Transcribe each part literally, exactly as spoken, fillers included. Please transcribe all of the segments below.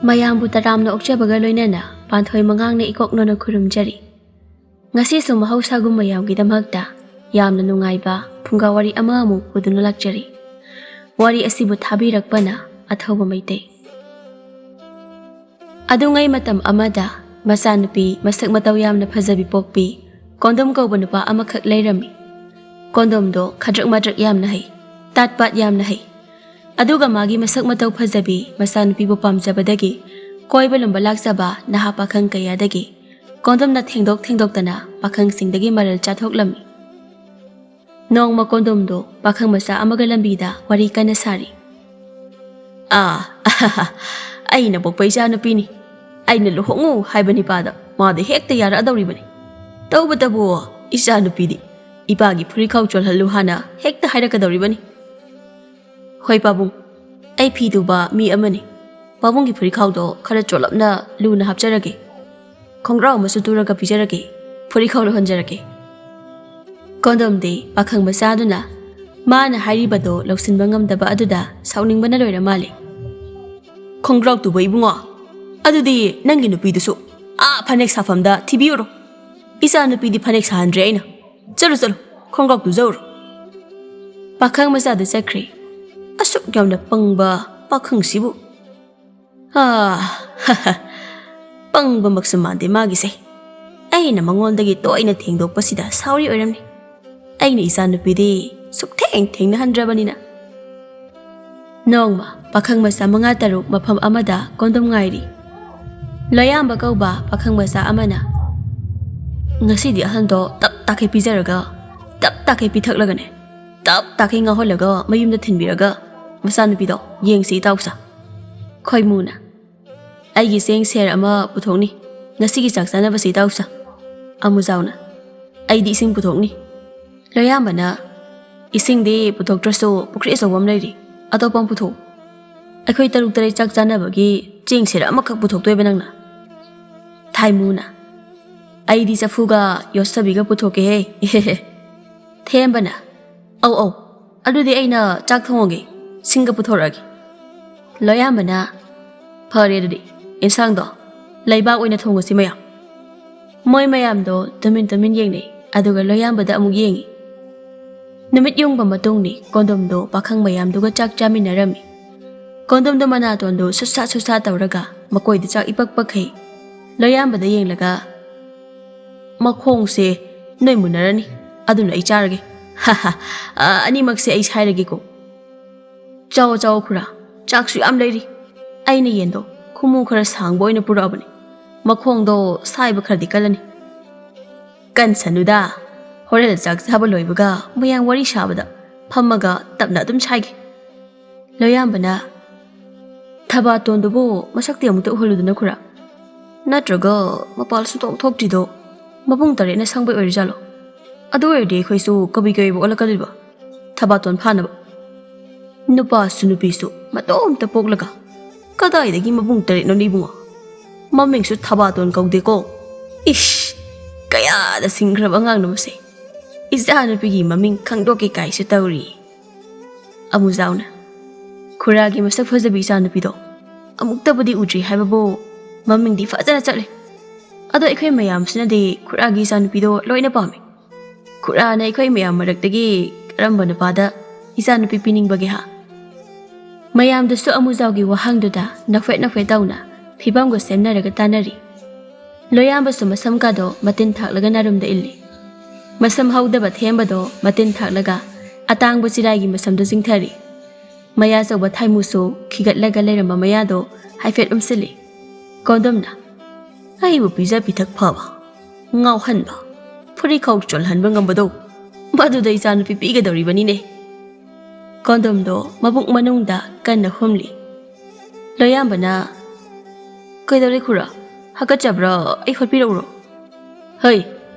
ꯃꯌꯥꯝꯕꯨ ꯇꯔꯥꯝꯅ ꯑꯣꯛꯆꯕꯒ ꯂꯣꯏꯅꯅ ꯄꯥꯟꯊꯣꯏ ꯃꯉꯥꯡꯅ ꯏꯀꯣꯛ ꯅꯣꯟꯅ ꯈꯨꯔꯨꯝꯖꯔꯤ꯫ ꯉꯁꯤꯁꯨ ꯃꯍꯧꯁꯥꯒꯨꯝ ꯃꯌꯥꯝꯒꯤꯗꯃꯛꯇ ꯌꯥꯝꯅ ꯅꯨꯡꯉꯥꯏꯕ ꯐꯨꯡꯒꯥ ꯋꯥꯔꯤ ꯑꯃ ꯑꯃꯨꯛ ꯄꯨꯗꯨꯅ ꯂꯥꯛꯆꯔꯤ꯫ ꯋꯥꯔꯤ ꯑꯁꯤꯕꯨ ꯊꯥꯕꯤꯔꯛꯄꯅ ꯑꯊꯧꯕ ꯃꯩꯇꯩ꯫ ꯑꯗꯨꯉꯩ ꯃꯇꯝ ꯑꯃꯗ ꯃꯆꯥꯅꯨꯄꯤ ꯃꯁꯛ ꯃꯇꯧ ꯌꯥꯝꯅ ꯐꯖꯕꯤ ꯄꯣꯛꯄꯤ ꯀꯣꯟꯗꯣꯝ ꯀꯧꯕ ꯅꯨꯄꯥ ꯑꯃꯈꯛ ꯂꯩꯔꯝꯃꯤ꯫ ꯀꯣꯟꯗꯣꯝꯗꯣ ꯈꯗ꯭ꯔꯛ ꯃꯗ꯭ꯔꯛ ꯌꯥꯝꯅ ꯍꯩ, ꯇꯥꯠ ꯄꯥꯠ ꯌꯥꯝꯅ ꯍꯩ꯫ ꯑꯗꯨꯒ ꯃꯥꯒꯤ ꯃꯁꯛ ꯃꯇꯧ ꯐꯖꯕꯤ ꯃꯆꯥꯅꯨꯄꯤꯕꯨ ꯄꯥꯝꯖꯕꯗꯒꯤ ꯀꯣꯏꯕ ꯂꯨꯝꯕ ꯂꯥꯛꯆꯕ ꯅꯍꯥ ꯄꯥꯈꯪ ꯀꯌꯥꯗꯒꯤ ꯀꯣꯟꯗꯣꯝꯅ ꯊꯦꯡꯗꯣꯛ ꯊꯦꯡꯗꯣꯛꯇꯅ ꯄꯥꯈꯪꯁꯤꯡꯗꯒꯤ ꯃꯔꯜ ꯆꯥꯊꯣꯛꯂꯝꯃꯤ꯫ ꯅꯣꯡꯃ ꯀꯣꯟꯗꯣꯝꯗꯣ ꯄꯥꯈꯪ ꯃꯆꯥ ꯑꯃꯒ ꯂꯝꯕꯤꯗ ꯋꯥꯔꯤ ꯀꯟꯅ ꯁꯥꯔꯤ꯫ "ꯑꯥ, ꯑꯍꯥꯍꯥ, ꯑꯩꯅ ꯄꯣꯛꯄ ꯏꯆꯥꯅꯨꯄꯤꯅꯤ꯫ ꯑꯩꯅ ꯂꯨꯍꯣꯡꯉꯨ ꯍꯥꯏꯕ ꯅꯤꯄꯥꯗ ꯃꯥꯗꯤ ꯍꯦꯛꯇ ꯌꯥꯔꯛꯑꯗꯧꯔꯤꯕꯅꯤ꯫ ꯇꯧꯕꯇꯕꯨ ꯏꯆꯥꯅꯨꯄꯤꯗꯤ ꯏꯄꯥꯒꯤ ꯐꯨꯔꯤꯈꯥꯎ ꯆꯣꯜꯍꯜꯂꯨ ꯍꯥꯟꯅ ꯍꯦꯛꯇ ꯍꯥꯏꯔꯛꯀꯗꯧꯔꯤꯕꯅꯤ꯫" "ꯍꯣꯏ ꯄꯥꯕꯨꯡ, ꯑꯩ ꯐꯤ ꯇꯨꯕ ꯃꯤ ꯑꯃꯅꯤ꯫ ꯄꯥꯕꯨꯡꯒꯤ ꯐꯨꯔꯤꯈꯥꯎꯗꯣ ꯈꯔ ꯆꯣꯠꯂꯞꯅ ꯂꯨꯅ ꯍꯥꯞꯆꯔꯒꯦ꯫ ꯈꯣꯡꯒ꯭ꯔꯥꯎ ꯑꯃꯁꯨ ꯇꯨꯔꯒ ꯄꯤꯖꯔꯒꯦ꯫ ꯐꯨꯔꯤꯈꯥꯎ ꯂꯧꯍꯟꯖꯔꯒꯦ꯫" ꯀꯣꯟꯗꯣꯝꯗꯤ ꯄꯥꯈꯪ ꯃꯆꯥꯗꯨꯅ ꯃꯥꯅ ꯍꯥꯏꯔꯤꯕꯗꯣ ꯂꯧꯁꯤꯟꯕ ꯉꯝꯗꯕ ꯑꯗꯨꯗ ꯁꯥꯎꯅꯤꯡꯕꯅ ꯂꯣꯏꯔ ꯃꯥꯜꯂꯦ꯫ "ꯈꯣꯡꯒ꯭ꯔꯥꯎ ꯇꯨꯕ ꯏꯕꯨꯡꯉꯣ, ꯑꯗꯨꯗꯤ ꯅꯪꯒꯤ ꯅꯨꯄꯤꯗꯨꯁꯨ ꯑꯥ ꯐꯅꯦꯛ ꯁꯥꯐꯝꯗ ꯊꯤꯕꯤꯌꯨꯔꯣ꯫ ꯏꯆꯥ ꯅꯨꯄꯤꯗꯤ ꯐꯅꯦꯛ ꯁꯥꯍꯟꯗ꯭ꯔꯦ ꯑꯩꯅ꯫ ꯆꯠꯂꯨ, ꯆꯠꯂꯨ, ꯈꯣꯡꯒ꯭ꯔꯥꯎ ꯇꯨꯖꯧꯔꯣ꯫" ꯄꯥꯈꯪ ꯃꯆꯥꯗꯨ ꯆꯠꯈ꯭ꯔꯦ꯫ ꯑꯁꯨꯛ ꯌꯥꯝꯅ ꯄꯪꯕ ꯄꯥꯈꯪꯁꯤꯕꯨ꯫ ꯑꯥ, ꯄꯪꯕꯃꯛꯁꯨ ꯃꯥꯟꯗꯦ ꯃꯥꯒꯤꯁꯦ꯫ ꯑꯩꯅ ꯃꯉꯣꯟꯗꯒꯤ ꯇꯣꯏꯅ ꯊꯦꯡꯗꯣꯛꯄꯁꯤꯗ ꯁꯥꯎꯔꯤ ꯑꯣꯏꯔꯝꯅꯤ꯫ ꯑꯩꯅ ꯏꯆꯥꯅꯨꯄꯤꯗꯤ ꯁꯨꯛꯊꯦꯡ ꯊꯦꯡꯅꯍꯟꯗ꯭ꯔꯕꯅꯤꯅ꯫ ꯅꯣꯡꯃ ꯄꯥꯈꯪ ꯃꯆꯥ ꯃꯉꯥ ꯇꯔꯨꯛ ꯃꯐꯝ ꯑꯃꯗ ꯀꯣꯟꯗꯣꯝ ꯉꯥꯏꯔꯤ꯫ ꯂꯣꯌꯥꯝꯕ ꯀꯧꯕ ꯄꯥꯈꯪ ꯃꯆꯥ ꯑꯃꯅ, "ꯉꯁꯤꯗꯤ ꯑꯍꯜꯗꯣ ꯇꯞ ꯇꯥꯈꯩ ꯄꯤꯖꯔꯒ, ꯇꯞ ꯇꯥꯈꯩ ꯄꯤꯊꯛꯂꯒꯅꯦ, ꯇꯞ ꯇꯥꯈꯩ ꯉꯥꯎꯍꯜꯂꯒ ꯃꯌꯨꯝꯗ ꯊꯤꯟꯕꯤꯔꯒ ꯃꯆꯥꯅꯨꯄꯤꯗꯣ ꯌꯦꯡꯁꯤ ꯏꯇꯥꯎꯁꯥ꯫" ꯈꯣꯏꯃꯨꯅ, "ꯑꯩꯒꯤ ꯆꯦꯡ ꯁꯦꯔ ꯑꯃ ꯄꯨꯊꯣꯛꯅꯤ, ꯉꯁꯤꯒꯤ ꯆꯥꯛ ꯆꯥꯅꯕꯁꯤ ꯏꯇꯥꯎꯁꯥ꯫" ꯑꯃꯨꯖꯥꯎꯅ, "ꯑꯩꯗꯤ ꯏꯁꯤꯡ ꯄꯨꯊꯣꯛꯅꯤ꯫" ꯂꯣꯌꯥꯝꯕꯅ, "ꯏꯁꯤꯡꯗꯤ ꯄꯨꯊꯣꯛꯇ꯭ꯔꯁꯨ ꯄꯨꯈ꯭ꯔꯤ ꯑꯆꯧꯕ ꯑꯃ ꯂꯩꯔꯤ, ꯑꯇꯣꯞꯄ ꯑꯃ ꯄꯨꯊꯣꯛꯎ꯫ ꯑꯩꯈꯣꯏ ꯇꯔꯨꯛ ꯇꯔꯦꯠ ꯆꯥꯛ ꯆꯥꯅꯕꯒꯤ ꯆꯦꯡ ꯁꯦꯔ ꯑꯃꯈꯛ ꯄꯨꯊꯣꯛꯇꯣꯏꯕ ꯅꯪꯅ?" ꯊꯥꯏꯃꯨꯅ, "ꯑꯩꯗꯤ ꯆꯐꯨꯒ ꯌꯣꯠꯁꯕꯤꯒ ꯄꯨꯊꯣꯛꯀꯦꯍꯦ, ꯏꯍꯦꯍꯦ꯫" ꯊꯦꯝꯕꯅ, "ꯑꯧ ꯑꯧ, ꯑꯗꯨꯗꯤ ꯑꯩꯅ ꯆꯥꯛ ꯊꯣꯡꯉꯒꯦ, ꯁꯤꯡꯒ ꯄꯨꯊꯣꯔꯛꯑꯒꯦ꯫" ꯂꯣꯌꯥꯝꯕꯅ, "ꯐꯔꯦ ꯑꯗꯨꯗꯤ, ꯏꯟꯁꯥꯡꯗꯣ ꯂꯩꯕꯥꯛ ꯑꯣꯏꯅ ꯊꯣꯡꯉꯁꯤ ꯃꯌꯥꯝ꯫" ꯃꯣꯏ ꯃꯌꯥꯝꯗꯣ ꯇꯨꯃꯤꯟ ꯇꯨꯃꯤꯟ ꯌꯦꯡꯅꯩ, ꯑꯗꯨꯒ ꯂꯣꯌꯥꯝꯕꯗ ꯑꯃꯨꯛ ꯌꯦꯡꯉꯤ꯫ ꯅꯨꯃꯤꯠ ꯌꯨꯡꯕ ꯃꯇꯨꯡꯅꯤ꯫ ꯀꯣꯟꯗꯣꯝꯗꯣ ꯄꯥꯈꯪ ꯃꯌꯥꯝꯗꯨꯒ ꯆꯥꯛ ꯆꯥꯃꯤꯟꯅꯔꯝꯃꯤ꯫ ꯀꯣꯟꯗꯣꯝꯗꯣ ꯃꯅꯥꯇꯣꯟꯗꯣ ꯁꯨꯠꯁꯥ ꯁꯨꯠꯁꯥ ꯇꯧꯔꯒ ꯃꯀꯣꯏꯗ ꯆꯥꯛ ꯏꯄꯛ ꯄꯛꯈꯩ꯫ ꯂꯣꯌꯥꯝꯕꯗ ꯌꯦꯡꯂꯒ, "ꯃꯈꯣꯡꯁꯦ ꯅꯣꯏ ꯃꯨꯟꯅꯔꯅꯤ, ꯑꯗꯨꯅ ꯑꯩ ꯆꯥꯔꯒꯦ꯫" "ꯍꯥ ꯍꯥ, ꯑ, ꯑꯅꯤꯃꯛꯁꯦ ꯑꯩ ꯁꯥꯏꯔꯒꯦꯀꯣ꯫" "ꯆꯥꯎ ꯆꯥꯎ ꯈꯨꯔꯥ, ꯆꯥꯛꯁꯨ ꯌꯥꯝ ꯂꯩꯔꯤ꯫ ꯑꯩꯅ ꯌꯦꯟꯗꯣ ꯈꯨꯃꯨ ꯈꯔ ꯁꯥꯡꯕ ꯑꯣꯏꯅ ꯄꯨꯔꯛꯑꯕꯅꯤ꯫ ꯃꯈꯣꯡꯗꯣ ꯁꯥꯏꯕ ꯈꯔꯗꯤ ꯀꯜꯂꯅꯤ꯫" "ꯀꯟꯁꯅꯨꯗ, ꯍꯣꯔꯦꯟ ꯆꯥꯛ ꯆꯥꯕ ꯂꯣꯏꯕꯒ ꯃꯌꯥꯝ ꯋꯥꯔꯤ ꯁꯥꯕꯗ ꯐꯝꯃꯒ ꯇꯞꯅ ꯑꯗꯨꯝ ꯁꯥꯏꯒꯦ꯫" ꯂꯣꯌꯥꯝꯕꯅ, "ꯊꯕꯥꯇꯣꯟꯗꯨꯕꯨ ꯃꯁꯛꯇꯤ ꯑꯃꯨꯛꯇ ꯎꯍꯜꯂꯨꯗꯅ ꯈꯨꯔꯥ꯫ ꯅꯠꯇ꯭ꯔꯒ ꯃꯄꯥꯜ ꯁꯨꯡꯊꯣꯛ ꯊꯣꯛꯇ꯭ꯔꯤꯗꯣ ꯃꯕꯨꯡ ꯇꯔꯦꯠꯅ ꯁꯪꯕꯩ ꯑꯣꯏꯔꯖꯥꯠꯂꯣ? ꯑꯗꯨ ꯑꯣꯏꯔꯗꯤ ꯑꯩꯈꯣꯏꯁꯨ ꯀꯕꯤ ꯀꯕꯤꯕ ꯑꯣꯜꯂꯛꯀꯗꯣꯏꯕ, ꯊꯕꯥꯇꯣꯟ ꯐꯥꯅꯕ꯫ ꯅꯨꯄꯥꯁꯨ ꯅꯨꯄꯤꯁꯨ ꯃꯇꯣꯝꯇ ꯄꯣꯛꯂꯒ ꯀꯗꯥꯏꯗꯒꯤ ꯃꯕꯨꯡ ꯇꯔꯦꯠꯅꯣꯅꯦ ꯏꯕꯨꯡꯉꯣ? ꯃꯃꯤꯡꯁꯨ ꯊꯕꯥꯇꯣꯟ ꯀꯧꯗꯦꯀꯣ꯫ ꯏꯁ, ꯀꯌꯥꯗ ꯁꯤꯡꯈ꯭ꯔꯕ ꯑꯉꯥꯡꯅꯣ ꯃꯁꯦ꯫ ꯏꯆꯥꯅꯨꯄꯤꯒꯤ ꯃꯃꯤꯡ ꯈꯪꯗꯣꯛꯀꯦ ꯀꯥꯏꯁꯨ ꯇꯧꯔꯤ꯫" ꯑꯃꯨꯖꯥꯎꯅ, "ꯈꯨꯔꯥꯒꯤ ꯃꯁꯛ ꯐꯖꯕꯤ ꯏꯆꯥꯅꯨꯄꯤꯗꯣ ꯑꯃꯨꯛꯇꯕꯨꯗꯤ ꯎꯗ꯭ꯔꯤ ꯍꯥꯏꯕꯕꯨ ꯃꯃꯤꯡꯗꯤ ꯐꯖꯅ ꯆꯠꯂꯦ꯫ ꯑꯗꯣ ꯑꯩꯈꯣꯏ ꯃꯌꯥꯝꯁꯤꯅꯗꯤ ꯈꯨꯔꯥꯒꯤ ꯏꯆꯥꯅꯨꯄꯤꯗꯣ ꯂꯣꯏꯅ ꯄꯥꯝꯃꯤ꯫ ꯈꯨꯔꯥꯅ ꯑꯩꯈꯣꯏ ꯃꯌꯥꯝ ꯃꯔꯛꯇꯒꯤ ꯀꯔꯝꯕ ꯅꯨꯄꯥꯗ ꯏꯆꯥꯅꯨꯄꯤ ꯄꯤꯅꯤꯡꯕꯒꯦ ꯍꯥ?" ꯃꯌꯥꯝꯗꯨꯁꯨ ꯑꯃꯨꯖꯥꯎꯒꯤ ꯋꯥꯍꯪꯗꯨꯗ ꯅꯣꯛꯐꯦꯠ ꯅꯣꯛꯐꯦꯠ ꯇꯧꯅ ꯐꯤꯕꯝꯒ ꯁꯦꯝꯅꯔꯒ ꯇꯥꯟꯅꯔꯤ꯫ ꯂꯣꯌꯥꯝꯕꯁꯨ ꯃꯁꯝ ꯀꯥꯗꯣ ꯃꯇꯤꯟ ꯊꯥꯛꯂꯒ ꯅꯥꯔꯨꯝꯗ ꯏꯜꯂꯤ꯫ ꯃꯁꯝ ꯍꯧꯗꯕ ꯊꯦꯝꯕꯗꯣ ꯃꯇꯤꯟ ꯊꯥꯛꯂꯒ ꯑꯇꯥꯡꯕ ꯆꯤꯔꯥꯏꯒꯤ ꯃꯁꯝꯗꯣ ꯆꯤꯡꯊꯔꯤ꯫ ꯃꯌꯥ ꯆꯧꯕ ꯊꯥꯏꯃꯨꯁꯨ ꯈꯤꯒꯠꯂꯒ ꯂꯩꯔꯝꯕ ꯃꯌꯥꯗꯣ ꯍꯥꯏꯐꯦꯠ ꯎꯝꯁꯤꯜꯂꯤ꯫ ꯀꯣꯟꯗꯣꯝꯅ, "ꯑꯩꯕꯨ ꯄꯤꯖ ꯄꯤꯊꯛ ꯐꯕ, ꯉꯥꯎꯍꯟꯕ, ꯐꯨꯔꯤꯈꯧ ꯆꯣꯜꯍꯟꯕ ꯉꯝꯕꯗꯣ, ꯃꯗꯨꯗ ꯏꯆꯥꯅꯨꯄꯤ ꯄꯤꯒꯗꯧꯔꯤꯕꯅꯤꯅꯦ꯫" ꯀꯣꯟꯗꯣꯝꯗꯣ ꯃꯕꯨꯛ ꯃꯅꯨꯡꯗ ꯀꯟꯅ ꯍꯨꯝꯂꯤ꯫ ꯂꯣꯌꯥꯝꯕꯅ, "ꯀꯩꯗꯧꯔꯦ ꯈꯨꯔꯥ? ꯍꯥꯀꯠꯆꯕ꯭ꯔꯥ? ꯑꯩ ꯍꯣꯠꯄꯤꯔꯛꯎꯔꯣ?" "ꯍꯩ,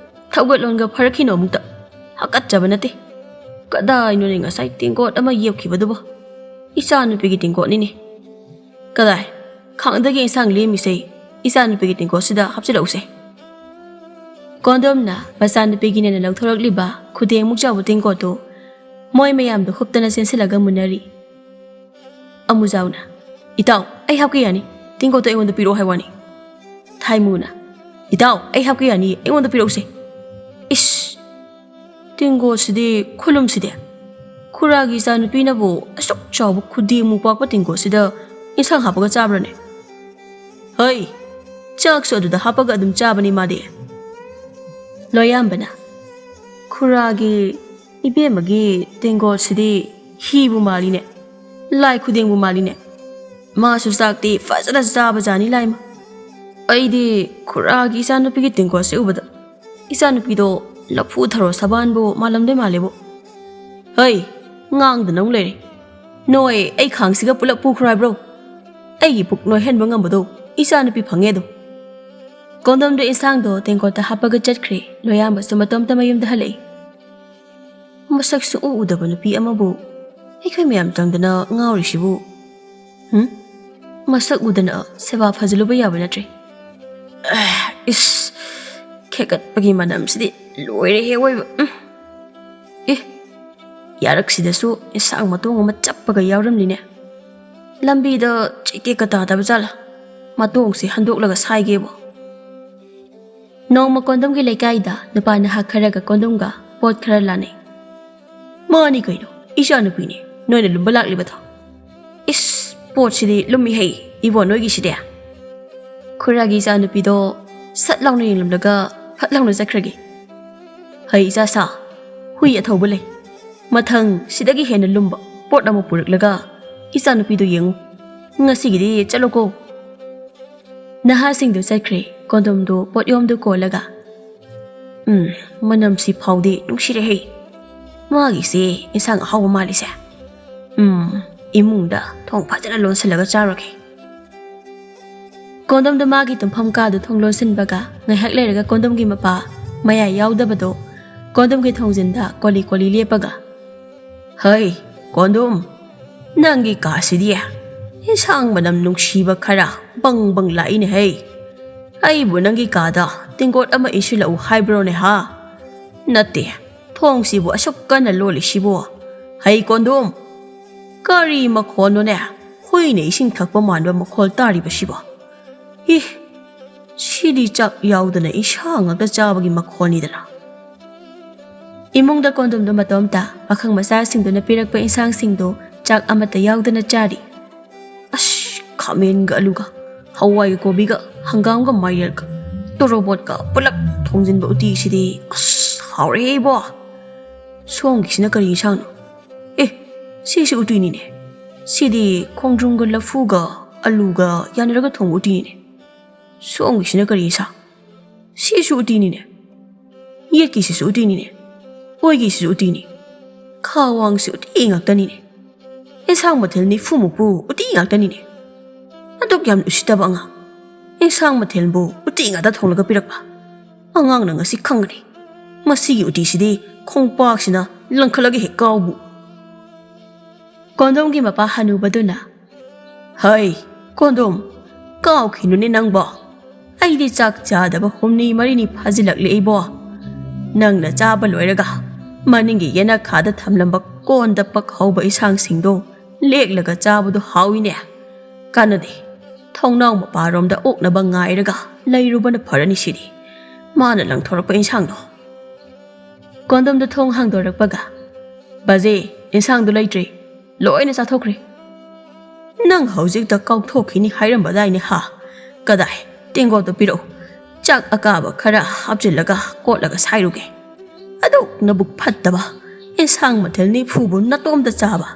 ꯊꯧꯒꯠꯂꯣꯟꯒ ꯐꯔꯛꯈꯤꯅꯣ ꯑꯃꯨꯛꯇ꯫ ꯍꯥꯀꯠꯆꯕ ꯅꯠꯇꯦ꯫ ꯀꯗꯥꯏꯅꯣꯅꯦ ꯉꯁꯥꯏ ꯇꯦꯡꯀꯣꯠ ꯑꯃ ꯌꯦꯞꯈꯤꯕꯗꯨꯕꯣ? ꯏꯆꯥꯅꯨꯄꯤꯒꯤ ꯇꯦꯡꯀꯣꯠꯅꯤꯅꯦ꯫ ꯀꯗꯥꯏ? ꯈꯥꯡꯗꯒꯤ ꯏꯟꯁꯥꯡ ꯂꯦꯝꯃꯤꯁꯦ ꯏꯆꯥꯅꯨꯄꯤꯒꯤ ꯇꯦꯡꯀꯣꯠꯁꯤꯗ ꯍꯥꯞꯆꯤꯜꯂꯛꯎꯁꯦ꯫" ꯀꯣꯟꯗꯣꯝꯅ ꯃꯆꯥꯅꯨꯄꯤꯒꯤꯅꯦꯅ ꯂꯧꯊꯣꯔꯛꯂꯤꯕ ꯈꯨꯗꯦꯡꯃꯨꯛ ꯆꯥꯎꯕ ꯇꯦꯡꯀꯣꯠꯇꯨ ꯃꯣꯏ ꯃꯌꯥꯝꯗꯣ ꯍꯨꯞꯇꯅ ꯆꯦꯟꯁꯤꯜꯂꯒ ꯃꯨꯟꯅꯔꯤ꯫ ꯑꯃꯨꯖꯥꯎꯅ, "ꯏꯇꯥꯎ, ꯑꯩ ꯍꯥꯞꯀꯦ ꯌꯥꯅꯤ꯫ "ꯇꯦꯡꯀꯣꯠꯇꯣ ꯑꯩꯉꯣꯟꯗ ꯄꯤꯔꯛꯑꯣ ꯍꯥꯏ ꯋꯥꯅꯤ?" ꯊꯥꯏꯃꯨꯅ, "ꯏꯇꯥꯎ, ꯑꯩ ꯍꯥꯞꯀꯦ ꯌꯥꯅꯤ, ꯑꯩꯉꯣꯟꯗ ꯄꯤꯔꯛꯎꯁꯦ꯫" "ꯏꯁ, ꯇꯦꯡꯀꯣꯠꯁꯤꯗꯤ, ꯈꯨꯂꯨꯝꯁꯤꯗꯤ꯫ ꯈꯨꯔꯥꯒꯤ ꯏꯆꯥꯅꯨꯄꯤꯅꯕꯨ ꯑꯁꯨꯛ ꯆꯥꯎꯕ ꯈꯨꯗꯦꯡꯃꯨꯛ ꯄꯥꯛꯄ ꯇꯦꯡꯀꯣꯠꯁꯤꯗ ꯏꯟꯁꯥꯡ ꯍꯥꯞꯄꯒ ꯆꯥꯕ꯭ꯔꯅꯦ? ꯍꯩ, ꯆꯥꯛꯁꯨ ꯑꯗꯨꯗ ꯍꯥꯞꯄꯒ ꯑꯗꯨꯝ ꯆꯥꯕꯅꯤ ꯃꯥꯗꯤ꯫" ꯂꯣꯌꯥꯝꯕꯅ, "ꯈꯨꯔꯥꯒꯤ ꯏꯕꯦꯝꯃꯒꯤ ꯇꯦꯡꯀꯣꯠꯁꯤꯗꯤ ꯍꯤꯕꯨ ꯃꯥꯜꯂꯤꯅꯦ, ꯂꯥꯏ ꯈꯨꯗꯦꯡꯕꯨ ꯃꯥꯜꯂꯤꯅꯦ꯫ ꯃꯥꯁꯨ ꯆꯥꯛꯇꯤ ꯐꯖꯅ ꯆꯥꯕꯖꯥꯠꯅꯤ ꯂꯥꯏꯃ꯫ ꯑꯩꯗꯤ ꯈꯨꯔꯥꯒꯤ ꯏꯆꯥꯅꯨꯄꯤꯒꯤ ꯇꯦꯡꯀꯣꯠꯁꯦ ꯎꯕꯗ ꯏꯆꯥꯅꯨꯄꯤꯗꯣ ꯂꯐꯨ ꯊꯔꯣ ꯁꯕꯥꯟꯕꯨ ꯃꯥꯜꯂꯝꯗꯣꯏ ꯃꯥꯜꯂꯦꯕꯨ꯫ ꯍꯩ, ꯉꯥꯡꯗꯅ ꯑꯃꯨꯛ ꯂꯩꯔꯦ꯫ ꯅꯣꯏ ꯑꯩ ꯈꯥꯡꯁꯤꯒ ꯄꯨꯂꯞ ꯄꯨꯈ꯭ꯔꯣ ꯍꯥꯏꯕ꯭ꯔꯣ? ꯑꯩꯒꯤ ꯄꯨꯛ ꯅꯣꯏꯍꯟꯕ ꯉꯝꯕꯗꯣ ꯏꯆꯥꯅꯨꯄꯤ ꯐꯪꯉꯦ ꯑꯗꯣ꯫" ꯀꯣꯟꯗꯣꯝꯗꯣ ꯏꯟꯁꯥꯡꯗꯣ ꯇꯦꯡꯀꯣꯠꯇ ꯍꯥꯞꯄꯒ ꯆꯠꯈ꯭ꯔꯦ꯫ ꯂꯣꯌꯥꯝꯕꯁꯨ ꯃꯇꯣꯝꯇ ꯃꯌꯨꯝꯗ ꯍꯜꯂꯛꯏ꯫ ꯃꯁꯛ ꯁꯨꯡꯎ ꯎꯗꯕ ꯅꯨꯄꯤ ꯑꯃꯕꯨ ꯑꯩꯈꯣꯏ ꯃꯌꯥꯝ ꯆꯪꯗꯅ ꯉꯥꯎꯔꯤꯁꯤꯕꯨ? ꯍꯨꯝ? ꯃꯁꯛ ꯎꯗꯅ ꯁꯦꯕꯥ ꯐꯖꯂꯨꯕ ꯌꯥꯕ ꯅꯠꯇ꯭ꯔꯦ꯫ ꯑꯦ, ꯏꯁ, ꯈꯦꯀꯠꯄꯒꯤ ꯃꯅꯝꯁꯤꯗꯤ ꯂꯣꯏꯔꯦꯍꯦ ꯑꯣꯏꯕ꯫ ꯎꯝ꯫ ꯑꯦ, ꯌꯥꯔꯛꯁꯤꯗꯁꯨ ꯏꯟꯁꯥꯡ ꯃꯇꯣꯡ ꯑꯃ ꯆꯞꯄꯒ ꯌꯥꯎꯔꯝꯂꯤꯅꯦ꯫ ꯂꯝꯕꯤꯗ ꯆꯩꯇꯦꯛꯀ ꯇꯥꯗꯕ ꯖꯥꯠꯂꯥ? ꯃꯇꯣꯡꯁꯦ ꯍꯟꯗꯣꯛꯂꯒ ꯁꯥꯏꯒꯦꯕꯨ꯫ ꯅꯣꯡꯃ ꯀꯣꯟꯗꯝꯒꯤ ꯂꯩꯀꯥꯏꯗ ꯅꯨꯄꯥ ꯅꯍꯥ ꯈꯔꯒ ꯀꯣꯟꯗꯝꯒ ꯄꯣꯠ ꯈꯔ ꯂꯥꯟꯅꯩ꯫ "ꯃꯥꯅꯤ ꯀꯩꯅꯣ, ꯏꯆꯥꯅꯨꯄꯤꯅꯤ ꯅꯣꯏꯅ ꯂꯨꯝꯕ ꯂꯥꯛꯂꯤꯕꯗꯣ꯫ ꯏꯁ, ꯄꯣꯠꯁꯤꯗꯤ ꯂꯨꯝꯃꯤ ꯍꯩ, ꯏꯕꯣ ꯅꯣꯏꯒꯤꯁꯤꯗꯤ꯫" ꯈꯨꯔꯥꯒꯤ ꯏꯆꯥꯅꯨꯄꯤꯗꯣ ꯁꯠ ꯂꯥꯎꯅ ꯌꯦꯡꯂꯝꯂꯒ ꯐꯠ ꯂꯥꯎꯅ ꯆꯠꯈ꯭ꯔꯒꯦ꯫ "ꯍꯩ ꯏꯆꯥ ꯁꯥ, ꯍꯨꯏ ꯑꯊꯧꯕ ꯂꯩ꯫ ꯃꯊꯪ ꯁꯤꯗꯒꯤ ꯍꯦꯟꯅ ꯂꯨꯝꯕ ꯄꯣꯠ ꯑꯃ ꯄꯨꯔꯛꯂꯒ ꯏꯆꯥꯅꯨꯄꯤꯗꯣ ꯌꯦꯡꯉꯨ꯫ ꯉꯁꯤꯒꯤꯗꯤ ꯆꯠꯂꯣꯀꯣ꯫" ꯅꯍꯥꯁꯤꯡꯗꯨ ꯆꯠꯈ꯭ꯔꯦ꯫ ꯀꯣꯟꯗꯣꯝꯗꯨ ꯄꯣꯠꯌꯣꯝꯗꯨ ꯀꯣꯜꯂꯒ, "ꯎꯝ, ꯃꯅꯝꯁꯤ ꯐꯥꯎꯗꯤ ꯅꯨꯡꯁꯤꯔꯦꯍꯦ꯫ ꯃꯥꯒꯤꯁꯦ ꯏꯟꯁꯥꯡ ꯑꯍꯥꯎꯕ ꯃꯥꯜꯂꯤꯁꯦ꯫ ꯎꯝ, ꯏꯃꯨꯡꯗ ꯊꯣꯡ ꯐꯖꯅ ꯂꯣꯟꯁꯤꯜꯂꯒ ꯆꯥꯔꯒꯦ꯫" ꯀꯣꯟꯗꯣꯝꯗ ꯃꯥꯒꯤ ꯇꯨꯝꯐꯝ ꯀꯥꯗꯨ ꯊꯣꯡ ꯂꯣꯟꯁꯤꯟꯕꯒ, ꯉꯥꯏꯍꯥꯛ ꯂꯩꯔꯒ ꯀꯣꯟꯗꯣꯝꯒꯤ ꯃꯄꯥ, ꯃꯌꯥ ꯌꯥꯎꯗꯕꯗꯣ, ꯀꯣꯟꯗꯣꯝꯒꯤ ꯊꯣꯡꯖꯤꯟꯗ ꯀꯣꯂꯤ ꯀꯣꯂꯤ ꯂꯦꯞꯄꯒ, "ꯍꯩ, ꯀꯣꯟꯗꯣꯝ, ꯅꯪꯒꯤ ꯀꯥꯁꯤꯗꯤ ꯏꯟꯁꯥꯡ ꯃꯅꯝ ꯅꯨꯡꯁꯤꯕ ꯈꯔ ꯕꯪ ꯕꯪ ꯂꯥꯛꯏꯅꯦ ꯍꯩ꯫ ꯑꯩꯕꯨ ꯅꯪꯒꯤ ꯀꯥꯗ ꯇꯦꯡꯀꯣꯠ ꯑꯃ ꯏꯟꯁꯤꯜꯂꯛꯎ ꯍꯥꯏꯕ꯭ꯔꯣꯅꯦ ꯍꯥ? ꯅꯠꯇꯦ, ꯊꯣꯡꯁꯤꯕꯨ ꯑꯁꯨꯛ ꯀꯟꯅ ꯂꯣꯜꯂꯤꯁꯤꯕꯨ? ꯍꯩ ꯀꯣꯟꯗꯣꯝ, ꯀꯔꯤ ꯃꯈꯣꯟꯅꯣꯅꯦ? ꯍꯨꯏꯅ ꯏꯁꯤꯡ ꯊꯛꯄ ꯃꯥꯟꯕ ꯃꯈꯣꯜ ꯇꯥꯔꯤꯕꯁꯤꯕꯣ? ꯏ, ꯁꯤꯗꯤ ꯆꯥꯛ ꯌꯥꯎꯗꯅ ꯏꯁꯥ ꯉꯥꯛꯇ ꯆꯥꯕꯒꯤ ꯃꯈꯣꯜꯅꯤꯗꯅ꯫ ꯏꯃꯨꯡꯗ ꯀꯣꯟꯗꯣꯝꯗꯣ ꯃꯇꯣꯝꯇ ꯄꯥꯈꯪ ꯃꯆꯥꯁꯤꯡꯗꯨꯅ ꯄꯤꯔꯛꯄ ꯏꯟꯁꯥꯡꯁꯤꯡꯗꯣ ꯆꯥꯛ ꯑꯃꯠꯇ ꯌꯥꯎꯗꯅ ꯆꯥꯔꯤ꯫ ꯑꯁ, ꯈꯥꯃꯦꯟꯒ ꯑꯂꯨꯒ, ꯍꯋꯥꯏꯒ ꯀꯣꯕꯤꯒ, ꯍꯪꯒꯥꯝꯒ ꯃꯥꯏꯔꯦꯜꯒ, ꯇꯣꯔꯣꯕꯣꯠꯀ ꯄꯨꯂꯞ ꯊꯣꯡꯖꯤꯟꯕ ꯎꯇꯤꯁꯤꯗꯤ ꯑꯁ ꯍꯥꯎꯔꯦ ꯏꯕꯣ꯫ ꯁꯣꯝꯒꯤꯁꯤꯅ ꯀꯔꯤ ꯏꯟꯁꯥꯡꯅꯣ? ꯑꯦ, ꯁꯤꯁꯨ ꯎꯇꯤꯅꯤꯅꯦ꯫ ꯁꯤꯗꯤ ꯈꯣꯡꯗ꯭ꯔꯨꯝꯒ ꯂꯐꯨꯒ ꯑꯂꯨꯒ ꯌꯥꯅꯔꯒ ꯊꯣꯡꯕ ꯎꯇꯤꯅꯤꯅꯦ꯫ ꯁꯣꯝꯒꯤꯁꯤꯅ ꯀꯔꯤ ꯏꯟꯁꯥꯡ? ꯁꯤꯁꯨ ꯎꯇꯤꯅꯤꯅꯦ꯫ ꯌꯦꯠꯀꯤꯁꯤꯁꯨ ꯎꯇꯤꯅꯤꯅꯦ꯫ ꯑꯣꯏꯒꯤꯁꯤꯁꯨ ꯎꯇꯤꯅꯤ꯫ ꯈꯥ ꯋꯥꯡꯁꯤ ꯎꯇꯤ ꯉꯥꯛꯇꯅꯤꯅꯦ꯫ ꯏꯟꯁꯥꯡ ꯃꯊꯦꯜ ꯅꯤꯐꯨꯃꯨꯛꯄꯨ ꯎꯇꯤ ꯉꯥꯛꯇꯅꯤꯅꯦ꯫ ꯑꯗꯨꯛ ꯌꯥꯝ ꯎꯁꯤꯠꯇꯕ ꯑꯉꯥꯡ꯫ ꯏꯟꯁꯥꯡ ꯃꯊꯦꯜꯕꯨ ꯎꯇꯤ ꯉꯥꯛꯇ ꯊꯣꯡꯂꯒ ꯄꯤꯔꯛꯄ꯫ ꯑꯉꯥꯡꯅ ꯉꯁꯤ ꯈꯪꯒꯅꯤ꯫ ꯃꯁꯤꯒꯤ ꯎꯇꯤꯁꯤꯗꯤ ꯈꯣꯡꯄꯥꯛꯁꯤꯅ ꯂꯪꯈꯠꯂꯒ ꯍꯦꯛ ꯀꯥꯎꯕꯨ꯫ ꯀꯣꯟꯗꯣꯝꯒꯤ ꯃꯄꯥ ꯍꯅꯨꯕꯗꯨꯅ, "ꯍꯩ, ꯀꯣꯟꯗꯣꯝ, ꯀꯥꯎꯈꯤꯅꯨꯅꯦ ꯅꯪꯕꯣ꯫ ꯑꯩꯗꯤ ꯆꯥꯛ ꯆꯥꯗꯕ ꯍꯨꯝꯅꯤ ꯃꯔꯤꯅꯤ ꯐꯥꯖꯤꯜꯂꯛꯂꯦ ꯏꯕꯣ꯫ ꯅꯪꯅ ꯆꯥꯕ ꯂꯣꯏꯔꯒ ꯃꯅꯤꯡꯒꯤ ꯌꯦꯅꯈꯥꯗ ꯊꯝꯂꯝꯕ ꯀꯣꯟꯗ ꯄꯛꯍꯧꯕ ꯏꯟꯁꯥꯡꯁꯤꯡꯗꯣ ꯂꯦꯛꯂꯒ ꯆꯥꯕꯗꯣ ꯍꯥꯎꯏꯅꯦ꯫ ꯀꯥꯟꯅꯗꯦ, ꯊꯣꯡꯅꯥꯎ ꯃꯄꯥꯔꯣꯝꯗ ꯑꯣꯛꯅꯕ ꯉꯥꯏꯔꯒ ꯂꯩꯔꯨꯕꯅ ꯐꯔꯅꯤ ꯁꯤꯗꯤ꯫ ꯃꯥꯅ ꯂꯪꯊꯣꯔꯛꯄ ꯏꯟꯁꯥꯡꯗꯣ"꯫ ꯀꯣꯟꯗꯣꯝꯗ ꯊꯣꯡ ꯍꯥꯡꯗꯣꯔꯛꯄꯒ, "ꯕꯥꯖꯦ, ꯏꯟꯁꯥꯡꯗꯣ ꯂꯩꯇ꯭ꯔꯦ, ꯂꯣꯏꯅ ꯆꯥꯊꯣꯛꯈ꯭ꯔꯦ"꯫ "ꯅꯪ ꯍꯧꯖꯤꯛꯇ ꯀꯥꯎꯊꯣꯛꯈꯤꯅꯤ ꯍꯥꯏꯔꯝꯕꯗꯥꯏꯅꯦ ꯍꯥ? ꯀꯗꯥꯏ? ꯇꯦꯡꯀꯣꯠꯇꯣ ꯄꯤꯔꯛꯎ꯫ ꯆꯥꯛ ꯑꯀꯥꯕ ꯈꯔ ꯍꯥꯞꯆꯤꯜꯂꯒ ꯀꯣꯠꯂꯒ ꯁꯥꯏꯔꯨꯒꯦ꯫ ꯑꯗꯨꯛ ꯅꯕꯨꯛ ꯐꯠꯇꯕ, ꯏꯟꯁꯥꯡ ꯃꯊꯦꯜ ꯅꯤꯐꯨꯕꯨ ꯅꯇꯣꯝꯇ ꯆꯥꯕ"꯫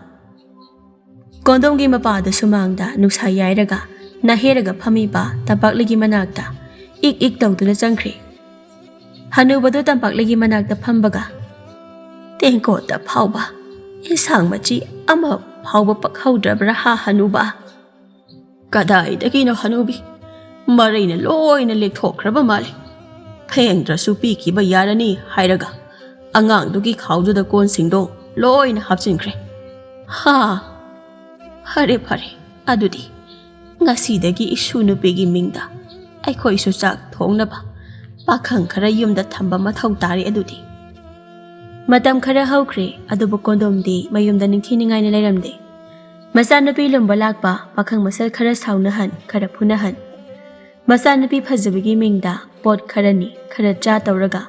ꯀꯣꯟꯗꯣꯝꯒꯤ ꯃꯄꯥꯗꯨ ꯁꯨꯃꯥꯡꯗ ꯅꯨꯡꯁꯥ ꯌꯥꯏꯔꯒ ꯅꯥꯍꯦꯔꯒ ꯐꯝꯃꯤꯕ ꯇꯝꯄꯥꯛꯂꯩꯒꯤ ꯃꯅꯥꯛꯇ ꯏꯛ ꯏꯛ ꯇꯧꯗꯨꯅ ꯆꯪꯈ꯭ꯔꯦ꯫ ꯍꯅꯨꯕꯗꯨ ꯇꯝꯄꯥꯛꯂꯩꯒꯤ ꯃꯅꯥꯛꯇ ꯐꯝꯕꯒ, "ꯇꯦꯡꯀꯣꯠꯇ ꯐꯥꯎꯕ ꯏꯟꯁꯥꯡ ꯃꯆꯤ ꯑꯃ ꯐꯥꯎꯕ ꯄꯛꯍꯧꯗ꯭ꯔꯕ꯭ꯔꯥ ꯍꯥ ꯍꯅꯨꯕ?" "ꯀꯗꯥꯏꯗꯒꯤꯅꯣ ꯍꯅꯨꯕꯤ, ꯃꯔꯩꯅ ꯂꯣꯏꯅ ꯂꯦꯛꯊꯣꯛꯈ꯭ꯔꯕ ꯃꯥꯜꯂꯦ꯫ ꯐꯦꯡꯗ꯭ꯔꯁꯨ ꯄꯤꯈꯤꯕ ꯌꯥꯔꯅꯤ ꯍꯥꯏꯔꯒ ꯑꯉꯥꯡꯗꯨꯒꯤ ꯈꯥꯎꯗꯨꯗ ꯀꯣꯟꯁꯤꯡꯗꯣ ꯂꯣꯏꯅ ꯍꯥꯞꯆꯤꯟꯈ꯭ꯔꯦ꯫ ꯍꯥ, ꯐꯔꯦ ꯐꯔꯦ, ꯑꯗꯨꯗꯤ ꯉꯁꯤꯗꯒꯤ ꯏꯁꯨ ꯅꯨꯄꯤꯒꯤ ꯃꯤꯡꯗ ꯑꯩꯈꯣꯏꯁꯨ ꯆꯥꯛ ꯊꯣꯡꯅꯕ ꯄꯥꯈꯪ ꯈꯔ ꯌꯨꯝꯗ ꯊꯝꯕ ꯃꯊꯧ ꯇꯥꯔꯦ ꯑꯗꯨꯗꯤ"꯫ ꯃꯇꯝ ꯈꯔ ꯍꯧꯈ꯭ꯔꯦ, ꯑꯗꯨꯕꯨ ꯀꯣꯟꯗꯣꯝꯗꯤ ꯃꯌꯨꯝꯗ ꯅꯤꯡꯊꯤꯅꯤꯡꯉꯥꯏꯅ ꯂꯩꯔꯝꯗꯦ꯫ ꯃꯆꯥꯅꯨꯄꯤ ꯂꯨꯝꯕ ꯂꯥꯛꯄ ꯄꯥꯈꯪ ꯃꯁꯦꯜ ꯈꯔ ꯁꯥꯎꯅꯍꯟ, ꯈꯔ ꯐꯨꯅꯍꯟ꯫ ꯃꯆꯥꯅꯨꯄꯤ ꯐꯖꯕꯒꯤ ꯃꯤꯡꯗ ꯄꯣꯠ ꯈꯔꯅꯤ ꯈꯔ ꯆꯥ ꯇꯧꯔꯒ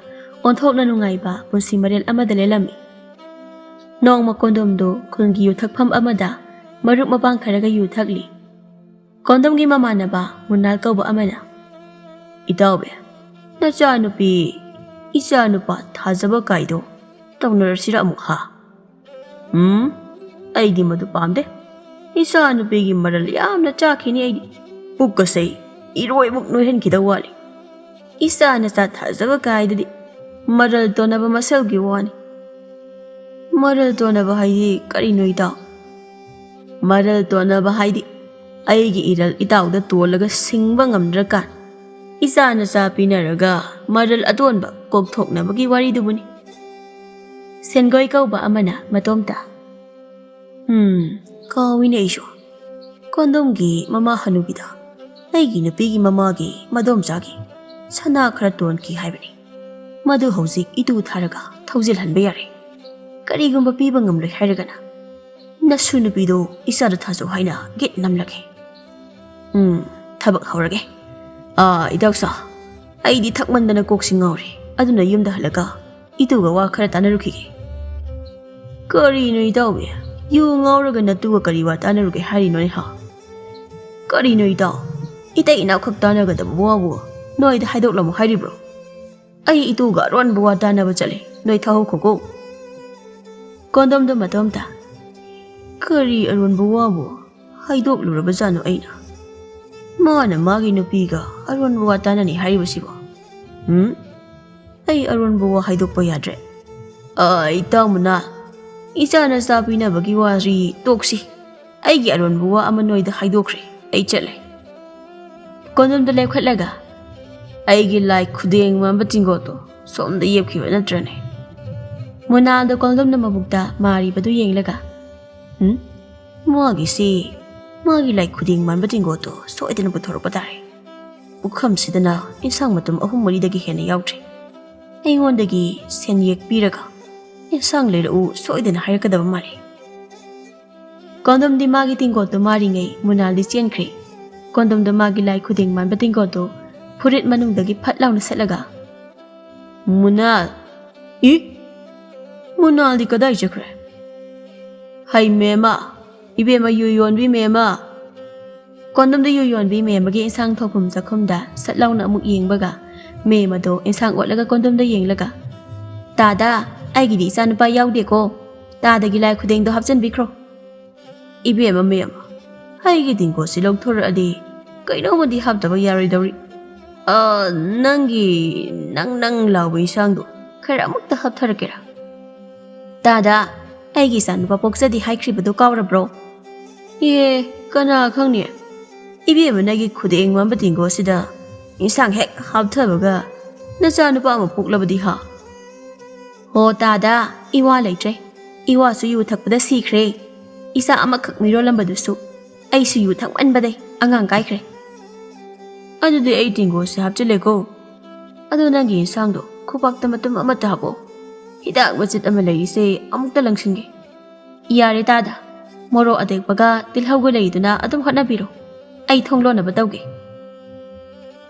ꯑꯣꯟꯊꯣꯛꯅ ꯅꯨꯡꯉꯥꯏꯕ ꯄꯨꯟꯁꯤ ꯃꯔꯦꯜ ꯑꯃꯗ ꯂꯦꯜꯂꯝꯃꯤ꯫ ꯅꯣꯡꯃ ꯀꯣꯟꯗꯣꯝꯗꯨ ꯈꯨꯜꯒꯤ ꯌꯨ ꯊꯛꯐꯝ ꯑꯃꯗ ꯃꯔꯨꯞ ꯃꯄꯥꯡ ꯈꯔꯒ ꯌꯨ ꯊꯛꯂꯤ꯫ ꯀꯣꯟꯗꯣꯝꯒꯤ ꯃꯃꯥꯟꯅꯕ ꯃꯨꯅꯥꯜ ꯀꯧꯕ ꯑꯃꯅ, "ꯏꯇꯥꯎꯕꯤ, ꯅꯆꯥꯅꯨꯄꯤ, ꯏꯆꯥꯅꯨꯄꯥ ꯊꯥꯖꯕ ꯀꯥꯏꯗꯣ ꯇꯧꯅꯔꯁꯤꯔ ꯑꯃꯨꯛ ꯍꯥ?" "ꯎꯝ, ꯑꯩꯗꯤ ꯃꯗꯨ ꯄꯥꯝꯗꯦ꯫ ꯏꯆꯥꯅꯨꯄꯤꯒꯤ ꯃꯔꯜ ꯌꯥꯝꯅ ꯆꯥꯈꯤꯅꯤ ꯑꯩꯗꯤ꯫ ꯄꯨꯛꯀꯁꯦ ꯏꯔꯣꯏꯃꯨꯛ ꯅꯣꯏꯍꯟꯈꯤꯗꯧ ꯋꯥꯠꯂꯤ꯫ ꯏꯆꯥ ꯅꯆꯥ ꯊꯥꯖꯕ ꯀꯥꯏꯗꯨꯗꯤ ꯃꯔꯜ ꯇꯣꯟꯅꯕ ꯃꯁꯦꯜꯒꯤ ꯋꯥꯅꯤ꯫" "ꯃꯔꯜ ꯇꯣꯟꯅꯕ ꯍꯥꯏꯗꯤ ꯀꯔꯤꯅꯣ ꯏꯇꯥꯎ?" "ꯃꯔꯜ ꯇꯣꯟꯅꯕ ꯍꯥꯏꯗꯤ ꯑꯩꯒꯤ ꯏꯔꯜ ꯏꯇꯥꯎꯗ ꯇꯣꯜꯂꯒ ꯁꯤꯡꯕ ꯉꯝꯗ꯭ꯔꯀꯥꯟ ꯏꯆꯥ ꯅꯆꯥ ꯄꯤꯅꯔꯒ ꯃꯔꯜ ꯑꯇꯣꯟꯕ ꯀꯣꯛꯊꯣꯛꯅꯕꯒꯤ ꯋꯥꯔꯤꯗꯨꯕꯨꯅꯤ꯫" ꯁꯦꯟꯒꯣꯏ ꯀꯧꯕ ꯑꯃꯅ ꯃꯇꯣꯝꯇ, "ꯎꯝ, ꯀꯥꯎꯏꯅꯦ ꯑꯩꯁꯨ꯫ ꯀꯣꯟꯗꯣꯝꯒꯤ ꯃꯃꯥ ꯍꯅꯨꯕꯤꯗ ꯑꯩꯒꯤ ꯅꯨꯄꯤꯒꯤ ꯃꯃꯥꯒꯤ ꯃꯗꯣꯝꯆꯥꯒꯤ ꯁꯅꯥ ꯈꯔ ꯇꯣꯟꯈꯤ ꯍꯥꯏꯕꯅꯤ꯫ ꯃꯗꯨ ꯍꯧꯖꯤꯛ ꯏꯇꯨ ꯊꯥꯔꯒ ꯊꯧꯖꯤꯜꯍꯟꯕ ꯌꯥꯔꯦ꯫ ꯀꯔꯤꯒꯨꯝꯕ ꯄꯤꯕ ꯉꯝꯂꯣꯏ ꯍꯥꯏꯔꯒꯅ ꯅꯁꯨ ꯅꯨꯄꯤꯗꯣ ꯏꯆꯥꯗ ꯊꯥꯖꯧ ꯍꯥꯏꯅ ꯒꯤꯠ ꯅꯝꯂꯒꯦ꯫ ꯎꯝ, ꯊꯕꯛ ꯍꯧꯔꯒꯦ꯫ ꯑꯥ, ꯏꯇꯥꯎꯁꯥ, ꯑꯩꯗꯤ ꯊꯛꯃꯟꯗꯅ ꯀꯣꯛꯁꯤ ꯉꯥꯎꯔꯦ꯫ ꯑꯗꯨꯅ ꯌꯨꯝꯗ ꯍꯜꯂꯒ ꯏꯇꯨꯒ ꯋꯥ ꯈꯔ ꯇꯥꯟꯅꯔꯨꯈꯤꯒꯦ꯫" "ꯀꯔꯤꯅꯣ ꯏꯇꯥꯎꯕꯤ? ꯌꯨ ꯉꯥꯎꯔꯒ ꯅꯇꯨꯒ ꯀꯔꯤ ꯋꯥ ꯇꯥꯟꯅꯔꯨꯒꯦ ꯍꯥꯏꯔꯤꯅꯣꯅꯦ ꯍꯥ?" "ꯀꯔꯤꯅꯣ ꯏꯇꯥꯎ? ꯏꯇꯩ ꯏꯅꯥꯎꯈꯛ ꯇꯥꯟꯅꯒꯗꯕ ꯋꯥꯕꯨ ꯅꯣꯏꯗ ꯍꯥꯏꯗꯣꯛꯂꯝꯃꯨ ꯍꯥꯏꯔꯤꯕ꯭ꯔꯣ? ꯑꯩ ꯏꯇꯨꯒ ꯑꯔꯣꯟꯕ ꯋꯥ ꯇꯥꯟꯅꯕ ꯆꯠꯂꯦ, ꯅꯣꯏ ꯊꯥꯍꯧꯈꯣꯀꯣ꯫" ꯀꯣꯟꯗꯣꯝꯗꯣ ꯃꯇꯣꯝꯇ, "ꯀꯔꯤ ꯑꯔꯣꯟꯕ ꯋꯥꯕꯨ ꯍꯥꯏꯗꯣꯛꯂꯨꯔꯕꯖꯥꯠꯅꯣ ꯑꯩꯅ? ꯃꯥꯅ ꯃꯥꯒꯤ ꯅꯨꯄꯤꯒ ꯑꯔꯣꯟꯕ ꯋꯥ ꯇꯥꯟꯅꯅꯤ ꯍꯥꯏꯔꯤꯕꯁꯤꯕꯣ? ꯎꯝ? ꯑꯩ ꯑꯔꯣꯟꯕ ꯋꯥ ꯍꯥꯏꯗꯣꯛꯄ ꯌꯥꯗ꯭ꯔꯦ꯫ ꯑ, ꯏꯇꯥꯎ ꯃꯨꯅꯥ, ꯏꯆꯥ ꯅꯆꯥ ꯄꯤꯅꯕꯒꯤ ꯋꯥꯔꯤ ꯇꯣꯛꯁꯤ꯫ ꯑꯩꯒꯤ ꯑꯔꯣꯟꯕ ꯋꯥ ꯑꯃ ꯅꯣꯏꯗ ꯍꯥꯏꯗꯣꯛꯈ꯭ꯔꯦ꯫ ꯑꯩ ꯆꯠꯂꯦ꯫" ꯀꯣꯟꯗꯣꯝꯗ ꯂꯦꯞꯈꯠꯂꯒ, "ꯑꯩꯒꯤ ꯂꯥꯏ ꯈꯨꯗꯦꯡ ꯃꯥꯟꯕ ꯇꯤꯡꯒꯣꯠꯇꯣ ꯁꯣꯝꯗ ꯌꯦꯞꯈꯤꯕ ꯅꯠꯇ꯭ꯔꯅꯦ?" ꯃꯨꯅꯥꯜꯗ ꯀꯣꯟꯗꯣꯝꯗ ꯃꯕꯨꯛꯇ ꯃꯥꯔꯤꯕꯗꯨ ꯌꯦꯡꯂꯒ, "ꯎꯝ? ꯃꯥꯒꯤꯁꯤ, ꯃꯥꯒꯤ ꯂꯥꯏ ꯈꯨꯗꯦꯡ ꯃꯥꯟꯕ ꯇꯤꯡꯒꯣꯠꯇꯣ ꯁꯣꯏꯗꯅ ꯄꯨꯊꯣꯔꯛꯄ ꯇꯥꯔꯦ꯫ ꯄꯨꯈꯝꯁꯤꯗꯅ ꯏꯟꯁꯥꯡ ꯃꯇꯨꯝ ꯑꯍꯨꯝ ꯃꯔꯤꯗꯒꯤ ꯍꯦꯟꯅ ꯌꯥꯎꯗ꯭ꯔꯦ꯫ ꯑꯩꯉꯣꯟꯗꯒꯤ ꯁꯦꯟ ꯌꯦꯛ ꯄꯤꯔꯒ ꯏꯟꯁꯥꯡ ꯂꯩꯔꯛꯎ ꯁꯣꯏꯗꯅ ꯍꯥꯏꯔꯛꯀꯗꯕ ꯃꯥꯜꯂꯦ꯫" ꯀꯣꯟꯗꯣꯝꯗꯤ ꯃꯥꯒꯤ ꯇꯤꯡꯒꯣꯠꯇꯨ ꯃꯥꯔꯤꯉꯩ ꯃꯨꯅꯥꯜꯗꯤ ꯆꯦꯟꯈ꯭ꯔꯦ꯫ ꯀꯣꯟꯗꯣꯝꯗ ꯃꯥꯒꯤ ꯂꯥꯏ ꯈꯨꯗꯦꯡ ꯃꯥꯟꯕ ꯇꯤꯡꯒꯣꯠꯇꯨ ꯐꯨꯔꯤꯠ ꯃꯅꯨꯡꯗꯒꯤ ꯐꯠ ꯂꯥꯎꯅ ꯁꯠꯂꯒ, "ꯃꯨꯅꯥꯜ! ꯏ! ꯃꯨꯅꯥꯜꯗꯤ ꯀꯗꯥꯏ ꯆꯠꯈ꯭ꯔꯦ? ꯍꯩ ꯃꯦꯝꯃ! ꯏꯕꯦꯝꯃ, ꯌꯨ ꯌꯣꯟꯕꯤ ꯃꯦꯝꯃ!" ꯀꯣꯟꯗꯣꯝꯗ ꯌꯨ ꯌꯣꯟꯕꯤ ꯃꯦꯝꯃꯒꯤ ꯏꯟꯁꯥꯡ ꯊꯣꯛꯐꯝ ꯆꯥꯛꯈꯨꯝꯗ ꯁꯠ ꯂꯥꯎꯅ ꯑꯃꯨꯛ ꯌꯦꯡꯕꯒ, ꯃꯦꯝ ꯑꯗꯣ ꯏꯟꯁꯥꯡ ꯑꯣꯠꯂꯒ ꯀꯣꯟꯗꯣꯝꯗ ꯌꯦꯡꯂꯒ, "ꯇꯥꯗ, ꯑꯩꯒꯤꯗꯤ ꯏꯆꯥꯅꯨꯄꯥ ꯌꯥꯎꯗꯦꯀꯣ꯫ ꯇꯥꯗꯒꯤ ꯂꯥꯏ ꯈꯨꯗꯦꯡꯗꯣ ꯍꯥꯞꯆꯤꯟꯕꯤꯈ꯭ꯔꯣ꯫ ꯏꯕꯦꯝꯃ ꯃꯦꯝ, ꯑꯩꯒꯤ ꯇꯤꯡꯒꯣꯠꯁꯤ ꯂꯧꯊꯣꯔꯛꯑꯗꯤ ꯀꯩꯅꯣꯝꯃꯗꯤ ꯍꯥꯞꯇꯕ ꯌꯥꯔꯣꯏꯗꯧꯔꯤ꯫ ꯑ, ꯅꯪꯒꯤ ꯅꯪ ꯅꯪ ꯂꯥꯎꯕ ꯏꯟꯁꯥꯡꯗꯣ ꯈꯔ ꯑꯃꯨꯛꯇ ꯍꯥꯞꯊꯔꯛꯀꯦꯔꯥ?" "ꯇꯥꯗ, ꯑꯩꯒꯤ ꯏꯆꯥꯅꯨꯄꯥ ꯄꯣꯛꯆꯗꯦ ꯍꯥꯏꯈ꯭ꯔꯤꯕꯗꯣ ꯀꯥꯎꯔꯕ꯭ꯔꯣ?" "ꯑꯦ, ꯀꯅꯥ ꯈꯪꯅꯤ? ꯏꯕꯦꯝꯃ ꯅꯪꯒꯤ ꯈꯨꯗꯦꯡ ꯃꯥꯟꯕ ꯇꯤꯡꯒꯣꯠꯁꯤꯗ ꯏꯟꯁꯥꯡ ꯍꯦꯛ ꯍꯥꯞꯊꯕꯒ ꯅꯆꯥꯅꯨꯄꯥ ꯑꯃ ꯄꯣꯛꯂꯕꯗꯤ ꯍꯥ?" "ꯍꯣ ꯇꯥꯗ, ꯏꯋꯥ ꯂꯩꯇ꯭ꯔꯦ꯫ ꯏꯋꯥꯁꯨ ꯌꯨ ꯊꯛꯄꯗ ꯁꯤꯈ꯭ꯔꯦ꯫ ꯏꯆꯥ ꯑꯃꯈꯛ ꯃꯤꯔꯣꯜꯂꯝꯕꯗꯨꯁꯨ ꯑꯩꯁꯨ ꯌꯨ ꯊꯛꯃꯟꯕꯗꯩ ꯑꯉꯥꯡ ꯀꯥꯏꯈ꯭ꯔꯦ꯫ ꯑꯗꯨꯗꯤ ꯑꯩ ꯇꯤꯡꯒꯣꯠꯁꯦ ꯍꯥꯞꯆꯤꯜꯂꯦꯀꯣ꯫ ꯑꯗꯣ ꯅꯪꯒꯤ ꯏꯟꯁꯥꯡꯗꯣ ꯈꯨꯕꯥꯛꯇ ꯃꯇꯨꯝ ꯑꯃꯠꯇ ꯍꯥꯞꯄꯣ꯫ ꯍꯤꯗꯥꯛ ꯃꯆꯤꯠ ꯑꯃ ꯂꯩꯔꯤꯁꯦ ꯑꯃꯨꯛꯇ ꯂꯪꯁꯤꯟꯒꯦ꯫" "ꯌꯥꯔꯦ ꯇꯥꯗ, ꯃꯣꯔꯣꯛ ꯑꯇꯦꯛꯄꯒ ꯇꯤꯜꯍꯧꯒ ꯂꯩꯗꯨꯅ ꯑꯗꯨꯝ ꯍꯣꯠꯅꯕꯤꯔꯣ꯫ ꯑꯩ ꯊꯣꯡ ꯂꯣꯟꯅꯕ ꯇꯧꯒꯦ꯫"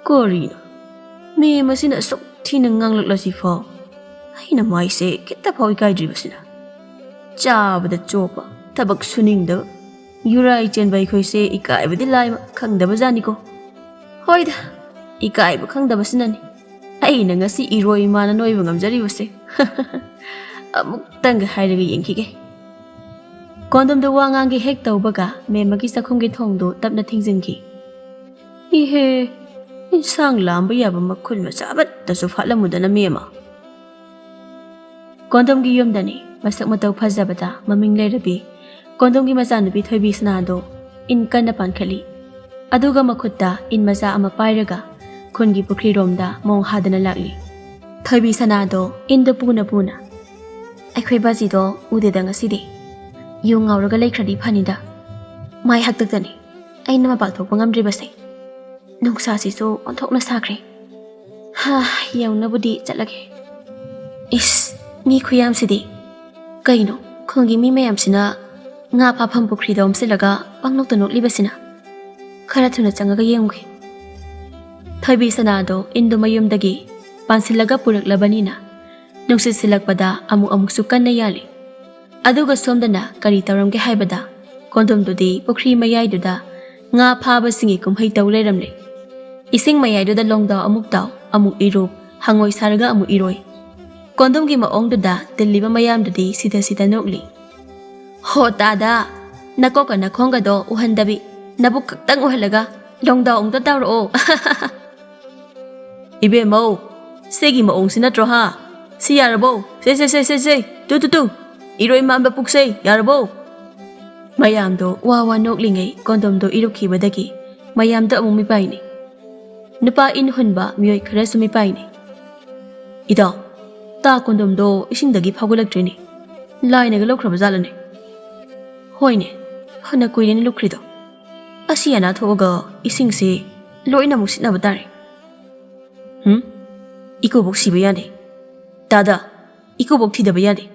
ꯀꯔꯤꯅꯣ? ꯃꯦꯝ ꯑꯁꯤꯅ ꯑꯁꯨꯛ ꯊꯤꯅ ꯉꯥꯡꯂꯛꯂꯁꯤꯐꯥꯎ ꯑꯩꯅ ꯃꯥꯏꯁꯦ ꯈꯤꯇꯐꯥꯎ ꯏꯀꯥꯏꯗ꯭ꯔꯤꯕꯁꯤꯅ꯫ ꯆꯥꯕꯗ ꯆꯣꯞꯄ, ꯊꯕꯛ ꯁꯨꯅꯤꯡꯗꯕ, ꯌꯨꯔꯥꯏ ꯆꯦꯟꯕ ꯑꯩꯈꯣꯏꯁꯦ ꯏꯀꯥꯏꯕꯗꯤ ꯂꯥꯏꯕ ꯈꯪꯗꯕꯖꯥꯠꯅꯤꯀꯣ꯫ ꯍꯣꯏꯗ, ꯏꯀꯥꯏꯕ ꯈꯪꯗꯕꯁꯤꯅꯅꯤ ꯑꯩꯅ ꯉꯁꯤ ꯏꯔꯣꯏ ꯏꯃꯥꯅ ꯅꯣꯏꯕ ꯉꯝꯖꯔꯤꯕꯁꯦ꯫ ꯑꯃꯨꯛꯇꯪꯒ ꯍꯥꯏꯔꯒ ꯌꯦꯡꯈꯤꯒꯦ꯫ ꯀꯣꯟꯗꯣꯝꯗ ꯋꯥ ꯉꯥꯡꯒꯦ ꯍꯦꯛ ꯇꯧꯕꯒ ꯃꯦꯝꯃꯒꯤ ꯆꯥꯛꯈꯨꯝꯒꯤ ꯊꯣꯡꯗꯨ ꯇꯞꯅ ꯊꯤꯡꯖꯤꯟꯈꯤ꯫ "ꯏꯍꯦ, ꯏꯟꯁꯥꯡ ꯂꯥꯝꯕ ꯌꯥꯕ ꯃꯈꯨꯟ ꯃꯆꯥ ꯑꯃꯠꯇꯁꯨ ꯐꯥꯠꯂꯝꯃꯨꯗꯅ ꯃꯦꯝꯃ꯫" ꯀꯣꯟꯗꯣꯝꯒꯤ ꯌꯨꯝꯗꯅꯤ ꯃꯁꯛ ꯃꯇꯧ ꯐꯖꯕꯗ ꯃꯃꯤꯡ ꯂꯩꯔꯕꯤ ꯀꯣꯟꯗꯣꯝꯒꯤ ꯃꯆꯥꯅꯨꯄꯤ ꯊꯣꯏꯕꯤ ꯁꯅꯥꯗꯣ ꯏꯟ ꯀꯟꯅ ꯄꯥꯟꯈꯠꯂꯤ꯫ ꯑꯗꯨꯒ ꯃꯈꯨꯠꯇ ꯏꯟ ꯃꯆꯥ ꯑꯃ ꯄꯥꯏꯔꯒ ꯈꯨꯟꯒꯤ ꯄꯨꯈ꯭ꯔꯤꯔꯣꯝꯗ ꯃꯣꯡ ꯍꯥꯗꯅ ꯂꯥꯛꯂꯤ꯫ ꯊꯣꯏꯕꯤ ꯁꯅꯥꯗꯣ ꯏꯟꯗꯣ ꯄꯨꯅ ꯄꯨꯅ, "ꯑꯩꯈꯣꯏ ꯕꯥꯖꯤꯗꯣ ꯎꯗꯦꯗ ꯉꯁꯤꯗꯤ꯫ ꯌꯨ ꯉꯥꯎꯔꯒ ꯂꯩꯈ꯭ꯔꯗꯤ ꯐꯅꯤꯗ꯫ ꯃꯥꯏ ꯍꯥꯛꯇꯛꯇꯅꯤ ꯑꯩꯅ ꯃꯄꯥꯟ ꯊꯣꯛꯄ ꯉꯝꯗ꯭ꯔꯤꯕꯁꯦ꯫ ꯅꯨꯡꯁꯥꯁꯤꯁꯨ ꯑꯣꯟꯊꯣꯛꯅ ꯁꯥꯈ꯭ꯔꯦ꯫ ꯍꯥ, ꯌꯧꯅꯕꯨꯗꯤ ꯆꯠꯂꯒꯦ꯫ ꯏꯁ, ꯃꯤ ꯈꯨꯌꯥꯝꯁꯤꯗꯤ! ꯀꯩꯅꯣ, ꯈꯨꯜꯒꯤ ꯃꯤ ꯃꯌꯥꯝꯁꯤꯅ ꯉꯥ ꯐꯥꯐꯝ ꯄꯨꯈ꯭ꯔꯤꯗ ꯑꯣꯝꯁꯤꯜꯂꯒ ꯄꯪꯅꯣꯛꯇ ꯅꯣꯛꯂꯤꯕꯁꯤꯅ꯫ ꯈꯔ ꯊꯨꯅ ꯆꯪꯉꯒ ꯌꯦꯡꯉꯨꯒꯦ꯫ ꯊꯣꯏꯕꯤ ꯁꯅꯥꯗꯣ ꯏꯟꯗꯣ ꯃꯌꯨꯝꯗꯒꯤ ꯄꯥꯟꯁꯤꯜꯂꯒ ꯄꯨꯔꯛꯂꯕꯅꯤꯅ ꯅꯨꯡꯁꯤꯠ ꯁꯤꯜꯂꯛꯄꯗ ꯑꯃꯨꯛ ꯑꯃꯨꯛꯁꯨ ꯀꯟꯅ ꯌꯥꯜꯂꯤ꯫ ꯑꯗꯨꯒ ꯁꯣꯝꯗꯅ ꯀꯔꯤ ꯇꯧꯔꯝꯒꯦ ꯍꯥꯏꯕꯗ ꯀꯣꯟꯗꯣꯝꯗꯨꯗꯤ ꯄꯨꯈ꯭ꯔꯤ ꯃꯌꯥꯏꯗꯨꯗ ꯉꯥ ꯐꯥꯕꯁꯤꯡꯒꯤ ꯀꯨꯝꯍꯩ ꯇꯧ ꯂꯩꯔꯝꯂꯦ꯫ ꯏꯁꯤꯡ ꯃꯌꯥꯏꯗꯨꯗ ꯂꯣꯡꯗꯥꯎ ꯑꯃꯨꯛ ꯇꯥꯎ, ꯑꯃꯨꯛ ꯏꯔꯨꯞ, ꯍꯪꯉꯣꯏ ꯁꯥꯔꯒ ꯑꯃꯨꯛ ꯏꯔꯣꯏ꯫ ꯀꯣꯟꯗꯣꯝꯒꯤ ꯃꯑꯣꯡꯗꯨꯗ ꯇꯤꯜꯂꯤꯕ ꯃꯌꯥꯝꯗꯨꯗꯤ ꯁꯤꯗ ꯁꯤꯗ ꯅꯣꯛꯂꯤ꯫ "ꯍꯣ ꯇꯥꯗ, ꯅꯀꯣꯛꯀ ꯅꯈꯣꯡꯒꯗꯣ ꯎꯍꯟꯗꯕꯤ, ꯅꯕꯨꯛ ꯈꯛꯇꯪ ꯎꯍꯜꯂꯒ ꯂꯣꯡꯗꯥꯎ ꯑꯃꯨꯛꯇ ꯇꯥꯎꯔꯛꯑꯣ꯫" "ꯏꯕꯦꯝꯃꯧ, ꯁꯤꯒꯤ ꯃꯑꯣꯡꯁꯤ ꯅꯠꯇ꯭ꯔꯣ ꯍꯥ? ꯁꯤ ꯌꯥꯔꯕꯣ? ꯁꯦ, ꯁꯦ, ꯁꯦ, ꯁꯦ, ꯁꯦ, ꯇꯨ, ꯇꯨ, ꯇꯨ, ꯏꯔꯣꯏ ꯃꯥꯟꯕ ꯄꯨꯛꯁꯦ, ꯌꯥꯔꯕꯣ?" ꯃꯌꯥꯝꯗꯣ ꯋꯥ ꯋꯥ ꯅꯣꯛꯂꯤꯉꯩ ꯀꯣꯟꯗꯣꯝꯗꯣ ꯏꯔꯨꯞꯈꯤꯕꯗꯒꯤ ꯃꯌꯥꯝꯗꯣ ꯑꯃꯨꯛ ꯃꯤꯄꯥꯏꯅꯤ꯫ ꯅꯨꯄꯥ ꯏꯟ ꯍꯨꯟꯕ ꯃꯤꯑꯣꯏ ꯈꯔꯁꯨ ꯃꯤꯄꯥꯏꯅꯤ꯫ "ꯏꯇꯥꯎ, ꯇꯥ ꯀꯣꯟꯗꯣꯝꯗꯣ ꯏꯁꯤꯡꯗꯒꯤ ꯐꯥꯎꯒꯠꯂꯛꯇ꯭ꯔꯦꯅꯦ꯫ ꯂꯥꯏꯅꯒ ꯂꯧꯈ꯭ꯔꯕ ꯖꯥꯠꯂꯅꯦ?" "ꯍꯣꯏꯅꯦ, ꯐꯅ ꯀꯨꯏꯔꯦꯅꯦ ꯂꯨꯞꯈ꯭ꯔꯤꯗꯣ꯫ ꯑꯁꯤ ꯑꯅꯥ ꯊꯣꯛꯑꯒ ꯏꯁꯤꯡꯁꯤ ꯂꯣꯏꯅ ꯑꯃꯨꯛ ꯁꯤꯠꯅꯕ ꯇꯥꯔꯦ꯫ ꯍꯨꯝ? ꯏꯀꯨꯕꯣꯛ ꯁꯤꯕ ꯌꯥꯗꯦ꯫ ꯇꯥꯗ, ꯏꯀꯨꯕꯣꯛ ꯊꯤꯗꯕ ꯌꯥꯗꯦ꯫"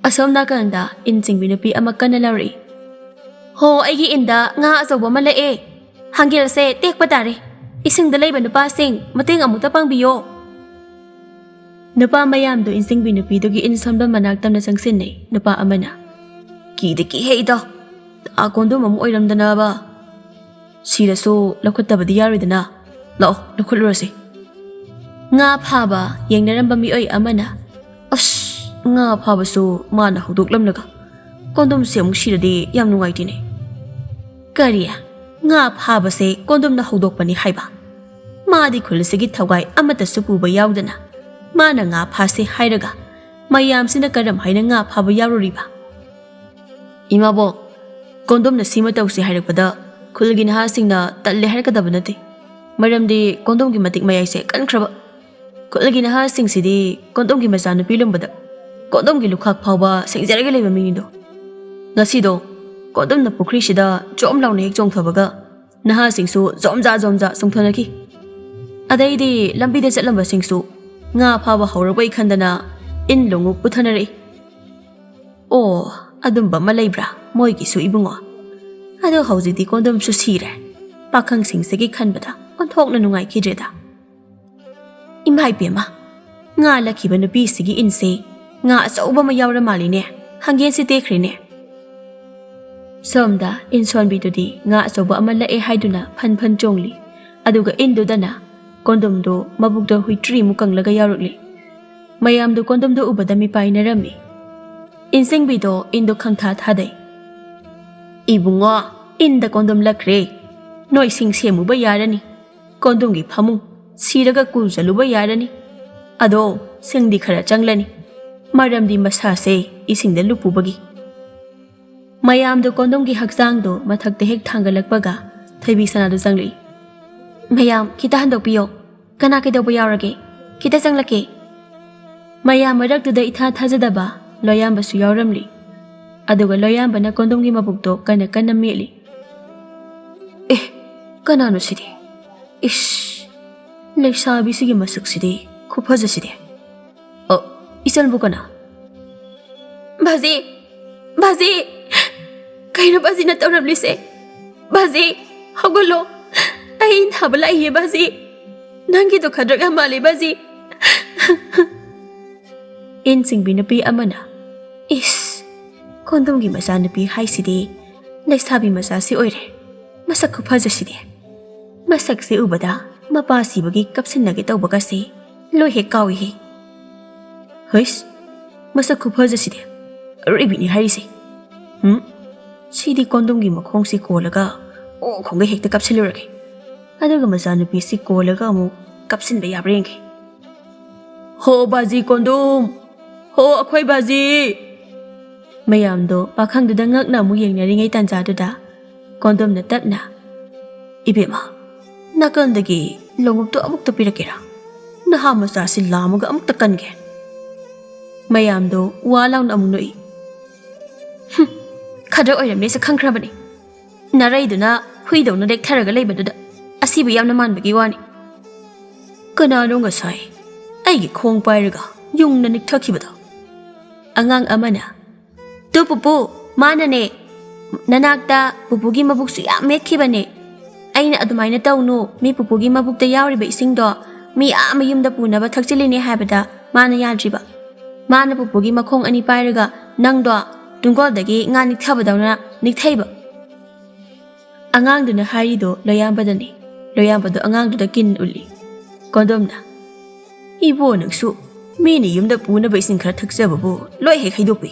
ꯑꯁꯣꯝ ꯅꯥꯀꯟꯗ ꯏꯟ ꯆꯤꯡꯕꯤ ꯅꯨꯄꯤ ꯑꯃ ꯀꯟꯅ ꯂꯥꯎꯔꯛꯏ꯫ "ꯍꯣ, ꯑꯩꯒꯤ ꯏꯟꯗ ꯉꯥ ꯑꯆꯧꯕ ꯑꯃ ꯂꯛꯑꯦ꯫ ꯍꯥꯡꯒꯦꯜꯁꯦ ꯇꯦꯛꯄ ꯇꯥꯔꯦ꯫ ꯏꯁꯤꯡꯗ ꯂꯩꯕ ꯅꯨꯄꯥꯁꯤꯡ, ꯃꯇꯦꯡ ꯑꯃꯨꯛꯇ ꯄꯥꯡꯕꯤꯌꯣ꯫" ꯅꯨꯄꯥ ꯃꯌꯥꯝꯗꯣ ꯏꯟ ꯆꯤꯡꯕꯤ ꯅꯨꯄꯤꯗꯨꯒꯤ ꯏꯟ ꯁꯣꯟꯕ ꯃꯅꯥꯛ ꯇꯝꯅ ꯆꯪꯁꯤꯟꯅꯩ꯫ ꯅꯨꯄꯥ ꯑꯃꯅ, "ꯀꯤꯗꯤ ꯀꯤꯍꯦ ꯏꯇꯥꯎ, ꯇꯥ ꯀꯣꯟꯗꯣꯝ ꯑꯃ ꯑꯣꯏꯔꯝꯗꯅꯕ꯫ ꯁꯤꯔꯁꯨ ꯂꯧꯈꯠꯇꯕꯗꯤ ꯌꯥꯔꯣꯏꯗꯅ꯫ ꯂꯥꯛꯑꯣ, ꯂꯧꯈꯠꯂꯨꯔꯁꯤ꯫" ꯉꯥ ꯐꯥꯕ ꯌꯦꯡꯅꯔꯝꯕ ꯃꯤꯑꯣꯏ ꯑꯃꯅ, "ꯑꯁ, ꯉꯥ ꯐꯥꯕꯁꯨ ꯃꯥꯅ ꯍꯧꯗꯣꯛꯂꯝꯂꯒ ꯀꯣꯟꯗꯣꯝꯁꯦ ꯑꯃꯨꯛ ꯁꯤꯔꯗꯤ ꯌꯥꯝ ꯅꯨꯡꯉꯥꯏꯇꯦꯅꯦ꯫" "ꯀꯔꯤ? ꯉꯥ ꯐꯥꯕꯁꯦ ꯀꯣꯟꯗꯣꯝꯅ ꯍꯧꯗꯣꯛꯄꯅꯤ ꯍꯥꯏꯕ? ꯃꯥꯗꯤ ꯈꯨꯜ ꯑꯁꯤꯒꯤ ꯊꯧꯒꯥꯏ ꯑꯃꯠꯇꯁꯨ ꯄꯨꯕ ꯌꯥꯎꯗꯅ ꯃꯥꯅ ꯉꯥ ꯐꯥꯁꯦ ꯍꯥꯏꯔꯒ ꯃꯌꯥꯝꯁꯤꯅ ꯀꯔꯝ ꯍꯥꯏꯅ ꯉꯥ ꯐꯥꯕ ꯌꯥꯎꯔꯨꯔꯤꯕ?" "ꯏꯃꯥꯕꯣꯛ, ꯀꯣꯟꯗꯣꯝꯅ ꯁꯤꯃ ꯇꯧꯁꯤ ꯍꯥꯏꯔꯛꯄꯗ ꯈꯨꯜꯒꯤ ꯅꯍꯥꯁꯤꯡꯅ ꯇꯜꯂꯦ ꯍꯥꯏꯔꯛꯀꯗꯕ ꯅꯠꯇꯦ꯫ ꯃꯔꯝꯗꯤ ꯀꯣꯟꯗꯣꯝꯒꯤ ꯃꯇꯤꯛ ꯃꯌꯥꯏꯁꯦ ꯀꯟꯈ꯭ꯔꯕ꯫ ꯈꯨꯜꯒꯤ ꯅꯍꯥꯁꯤꯡꯁꯤꯗꯤ ꯀꯣꯟꯗꯣꯝꯒꯤ ꯃꯆꯥꯅꯨꯄꯤ ꯂꯨꯝꯕꯗ ꯀꯣꯟꯗꯣꯝꯒꯤ ꯂꯨꯈꯥꯛ ꯐꯥꯎꯕ ꯁꯦꯡꯖꯔꯒ ꯂꯩꯕ ꯃꯤꯅꯤꯗꯣ꯫ ꯉꯁꯤꯗꯣ ꯀꯣꯟꯗꯣꯝꯅ ꯄꯨꯈ꯭ꯔꯤꯁꯤꯗ ꯖꯣꯝ ꯂꯥꯎꯅ ꯍꯦꯛ ꯆꯣꯡꯊꯕꯒ ꯅꯍꯥꯁꯤꯡꯁꯨ ꯖꯣꯝꯖꯥ ꯖꯣꯝꯖꯥ ꯆꯣꯡꯊꯅꯈꯤ꯫ ꯑꯗꯩꯗꯤ ꯂꯝꯕꯤꯗ ꯆꯠꯂꯝꯕꯁꯤꯡꯁꯨ ꯉꯥ ꯐꯥꯕ ꯍꯧꯔꯕꯣꯏ ꯈꯟꯗꯅ ꯏꯟ ꯂꯣꯡꯎꯞ ꯄꯨꯊꯅꯔꯛꯏ꯫ ꯑꯣ, ꯑꯗꯨꯝꯕ ꯑꯃ ꯂꯩꯕ꯭ꯔꯥ ꯃꯣꯏꯒꯤꯁꯨ ꯏꯕꯨꯡꯉꯣ? ꯑꯗꯣ ꯍꯧꯖꯤꯛꯇꯤ ꯀꯣꯟꯗꯣꯝꯁꯨ ꯁꯤꯔꯦ꯫ ꯄꯥꯈꯪꯁꯤꯡꯁꯤꯒꯤ ꯈꯟꯕꯗ ꯑꯣꯟꯊꯣꯛꯅ ꯅꯨꯡꯉꯥꯏꯈꯤꯗ꯭ꯔꯦꯗ꯫ ꯏꯃꯥ ꯏꯄꯦꯝꯃ, ꯉꯥ ꯂꯛꯈꯤꯕ ꯅꯨꯄꯤꯁꯤꯒꯤ ꯏꯟꯁꯦ ꯉꯥ ꯑꯆꯧꯕ ꯑꯃ ꯌꯥꯎꯔ ꯃꯥꯜꯂꯤꯅꯦ꯫ ꯍꯪꯒꯦꯟꯁꯤ ꯇꯦꯛꯈ꯭ꯔꯦꯅꯦ꯫ ꯁꯣꯝꯗ ꯏꯟꯁꯣꯟꯕꯤꯗꯨꯗꯤ ꯉꯥ ꯑꯆꯧꯕ ꯑꯃ ꯂꯛꯑꯦ ꯍꯥꯏꯗꯨꯅ ꯐꯟ ꯐꯟ ꯆꯣꯡꯂꯤ꯫ ꯑꯗꯨꯒ ꯏꯟꯗꯨꯗꯅ ꯀꯣꯟꯗꯣꯝꯗꯣ ꯃꯕꯨꯛꯇ ꯍꯨꯏꯇ꯭ꯔꯤꯃꯨꯛ ꯀꯪꯂꯒ ꯌꯥꯎꯔꯛꯂꯤ꯫ ꯃꯌꯥꯝꯗꯣ ꯀꯣꯟꯗꯣꯝꯗꯣ ꯎꯕꯗ ꯃꯤꯄꯥꯏꯅꯔꯝꯃꯤ꯫ ꯏꯟꯁꯤꯡꯕꯤꯗꯣ ꯏꯟꯗꯣ ꯈꯪꯊꯥ ꯊꯥꯗꯩ꯫ "ꯏꯕꯨꯡꯉꯣ, ꯏꯟꯗ ꯀꯣꯟꯗꯣꯝ ꯂꯛꯈ꯭ꯔꯦ꯫ ꯅꯣꯏꯁꯤꯡ ꯁꯦꯝꯃꯨꯕ ꯌꯥꯔꯅꯤ꯫ ꯀꯣꯟꯗꯣꯝꯒꯤ ꯐꯃꯨꯡ ꯁꯤꯔꯒ ꯀꯨꯜ ꯆꯠꯂꯨꯕ ꯌꯥꯔꯅꯤ꯫ ꯑꯗꯣ ꯁꯤꯡꯗꯤ ꯈꯔ ꯆꯪꯂꯅꯤ, ꯃꯔꯝꯗꯤ ꯃꯁꯥꯁꯦ ꯏꯁꯤꯡꯗ ꯂꯨꯞꯄꯨꯕꯒꯤ꯫" ꯃꯌꯥꯝꯗꯣ ꯀꯣꯟꯗꯣꯝꯒꯤ ꯍꯛꯆꯥꯡꯗꯣ ꯃꯊꯛꯇ ꯍꯦꯛ ꯊꯥꯡꯒꯠꯂꯛꯄꯒ ꯊꯣꯏꯕꯤ ꯁꯅꯥꯗꯣ ꯆꯪꯂꯛꯏ꯫ "ꯃꯌꯥꯝ ꯈꯤꯇ ꯍꯟꯗꯣꯛꯄꯤꯌꯣ꯫ ꯀꯅꯥ ꯀꯩꯗꯧꯕ ꯌꯥꯎꯔꯒꯦ? ꯈꯤꯇ ꯆꯪꯂꯛꯀꯦ꯫" ꯃꯌꯥꯝ ꯃꯔꯛꯇꯨꯗ ꯏꯊꯥ ꯊꯥꯖꯗꯕ ꯂꯣꯌꯥꯝꯕꯁꯨ ꯌꯥꯎꯔꯝꯂꯤ꯫ ꯑꯗꯨꯒ ꯂꯣꯌꯥꯝꯕꯅ ꯀꯣꯟꯗꯣꯝꯒꯤ ꯃꯕꯨꯛꯇꯣ ꯀꯟꯅ ꯀꯟꯅ ꯃꯦꯠꯂꯤ꯫ "ꯑꯦ, ꯀꯅꯥꯅꯣ ꯁꯤꯗꯤ? ꯏꯁ, ꯂꯩꯁꯥꯕꯤꯁꯤꯒꯤ ꯃꯁꯛꯁꯤꯗꯤ, ꯈꯨꯐꯖꯁꯤꯗꯤ꯫ ꯑ, ꯏꯆꯟꯕꯨ ꯀꯅꯥ?" "ꯕꯥꯖꯤ, ꯕꯥꯖꯤ, ꯀꯩꯅꯣ ꯕꯥꯖꯤꯅ ꯇꯧꯔꯝꯂꯤꯁꯦ? ꯕꯥꯖꯤ, ꯍꯧꯒꯠꯂꯣ꯫ ꯑꯩ ꯅꯥꯕ ꯂꯥꯛꯏꯌꯦ ꯕꯥꯖꯤ꯫ ꯅꯪꯒꯤꯗꯣ ꯈꯗ꯭ꯔꯛ ꯌꯥꯝ ꯃꯥꯜꯂꯤ ꯕꯥꯖꯤ꯫" ꯏꯟ ꯆꯤꯡꯕꯤ ꯅꯨꯄꯤ ꯑꯃꯅ, "ꯏꯁ, ꯀꯣꯟꯗꯣꯝꯒꯤ ꯃꯆꯥꯅꯨꯄꯤ ꯍꯥꯏꯁꯤꯗꯤ ꯂꯩꯁꯥꯕꯤ ꯃꯆꯥꯁꯤ ꯑꯣꯏꯔꯦ꯫ ꯃꯁꯛ ꯈꯨꯐꯖꯁꯤꯗꯤ꯫ ꯃꯁꯛꯁꯤ ꯎꯕꯗ ꯃꯄꯥ ꯁꯤꯕꯒꯤ ꯀꯞꯁꯤꯟꯅꯒꯦ ꯇꯧꯕꯒꯁꯤ ꯂꯣꯏ ꯍꯦꯛ ꯀꯥꯎꯏꯍꯦ꯫ ꯍꯩꯁ, ꯃꯁꯛ ꯈꯨꯐꯖꯁꯤꯗꯤ ꯑꯔꯣꯏꯕꯤꯅꯤ ꯍꯥꯏꯔꯤꯁꯦ꯫ ꯎꯝ, ꯁꯤꯗꯤ ꯀꯣꯟꯗꯣꯝꯒꯤ ꯃꯈꯣꯡꯁꯤ ꯀꯣꯜꯂꯒ ꯑꯣ ꯈꯣꯡꯒꯩ ꯍꯦꯛꯇ ꯀꯞꯁꯤꯜꯂꯨꯔꯒꯦ꯫ ꯑꯗꯨꯒ ꯃꯆꯥꯅꯨꯄꯤꯁꯤ ꯀꯣꯜꯂꯒ ꯑꯃꯨꯛ ꯀꯞꯁꯤꯟꯕ ꯌꯥꯕ꯭ꯔꯥ ꯌꯦꯡꯒꯦ꯫ ꯍꯣ ꯕꯥꯖꯤ ꯀꯣꯟꯗꯣꯝ, ꯍꯣ ꯑꯩꯈꯣꯏ ꯕꯥꯖꯤ!" ꯃꯌꯥꯝꯗꯣ ꯄꯥꯈꯪꯗꯨꯗ ꯉꯛꯅ ꯑꯃꯨꯛ ꯌꯦꯡꯅꯔꯤꯉꯩ ꯇꯥꯟꯖꯥꯗꯨꯗ ꯀꯣꯟꯗꯣꯝꯅ ꯇꯞꯅ, "ꯏꯕꯦꯝꯃ, ꯅꯥꯀꯟꯗꯒꯤ ꯂꯣꯡꯎꯞꯇꯣ ꯑꯃꯨꯛꯇ ꯄꯤꯔꯛꯀꯦꯔꯥ? ꯅꯍꯥ ꯃꯆꯥꯁꯤ ꯂꯥꯝꯃꯒ ꯑꯃꯨꯛꯇ ꯀꯟꯒꯦ꯫" ꯃꯌꯥꯝꯗꯣ ꯋꯥ ꯂꯥꯎꯅ ꯑꯃꯨꯛ ꯅꯣꯛꯏ꯫ "ꯍꯨꯝ, ꯈꯗ꯭ꯔꯛ ꯑꯣꯏꯔꯝꯅꯦꯁꯦ ꯈꯪꯈ꯭ꯔꯕꯅꯤ꯫ ꯅꯔꯩꯗꯨꯅ ꯍꯨꯏꯗꯧꯅ ꯂꯦꯛꯊꯔꯒ ꯂꯩꯕꯗꯨꯗ ꯑꯁꯤꯕ ꯌꯥꯝꯅ ꯃꯥꯟꯕꯒꯤ ꯋꯥꯅꯤ꯫ ꯀꯅꯥꯅꯣ ꯉꯁꯥꯏ ꯑꯩꯒꯤ ꯈꯣꯡ ꯄꯥꯏꯔꯒ ꯌꯨꯡꯅ ꯅꯤꯛꯊꯈꯤꯕꯗꯣ?" ꯑꯉꯥꯡ ꯑꯃꯅ, "ꯇꯨ ꯄꯨꯄꯨ, ꯃꯥꯅꯅꯦ, ꯅꯅꯥꯛꯇ ꯄꯨꯄꯨꯒꯤ ꯃꯕꯨꯛꯁꯨ ꯌꯥꯝ ꯃꯦꯠꯈꯤꯕꯅꯦ꯫ ꯑꯩꯅ ꯑꯗꯨꯃꯥꯏꯅ ꯇꯧꯅꯨ, ꯃꯤ ꯄꯨꯄꯨꯒꯤ ꯃꯕꯨꯛꯇ ꯌꯥꯎꯔꯤꯕ ꯏꯁꯤꯡꯗꯣ ꯃꯤ ꯑꯥ ꯃꯌꯨꯝꯗ ꯄꯨꯅꯕ ꯊꯛꯆꯤꯜꯂꯤꯅꯦ ꯍꯥꯏꯕꯗ ꯃꯥꯅ ꯌꯥꯗ꯭ꯔꯤꯕ꯫ ꯃꯥꯅ ꯄꯨꯄꯨꯒꯤ ꯃꯈꯣꯡ ꯑꯅꯤ ꯄꯥꯏꯔꯒ ꯅꯪꯗꯣ ꯇꯨꯡꯒꯣꯜꯗꯒꯤ ꯉꯥ ꯅꯤꯛꯊꯕꯗꯧꯅ ꯅꯤꯛꯊꯩꯕ"꯫ ꯑꯉꯥꯡꯗꯨꯅ ꯍꯥꯏꯔꯤꯗꯣ ꯂꯣꯌꯥꯝꯕꯗꯅꯤ꯫ ꯂꯣꯌꯥꯝꯕꯗꯣ ꯑꯉꯥꯡꯗꯨꯗ ꯀꯤꯟ ꯎꯠꯂꯤ꯫ ꯀꯣꯟꯗꯣꯝꯅ, "ꯏꯕꯣ, ꯅꯪꯁꯨ ꯃꯤꯅ ꯌꯨꯝꯗ ꯄꯨꯅꯕ ꯏꯁꯤꯡ ꯈꯔ ꯊꯛꯆꯕꯕꯨ ꯂꯣꯏ ꯍꯦꯛ ꯍꯩꯗꯣꯛꯄꯤ"꯫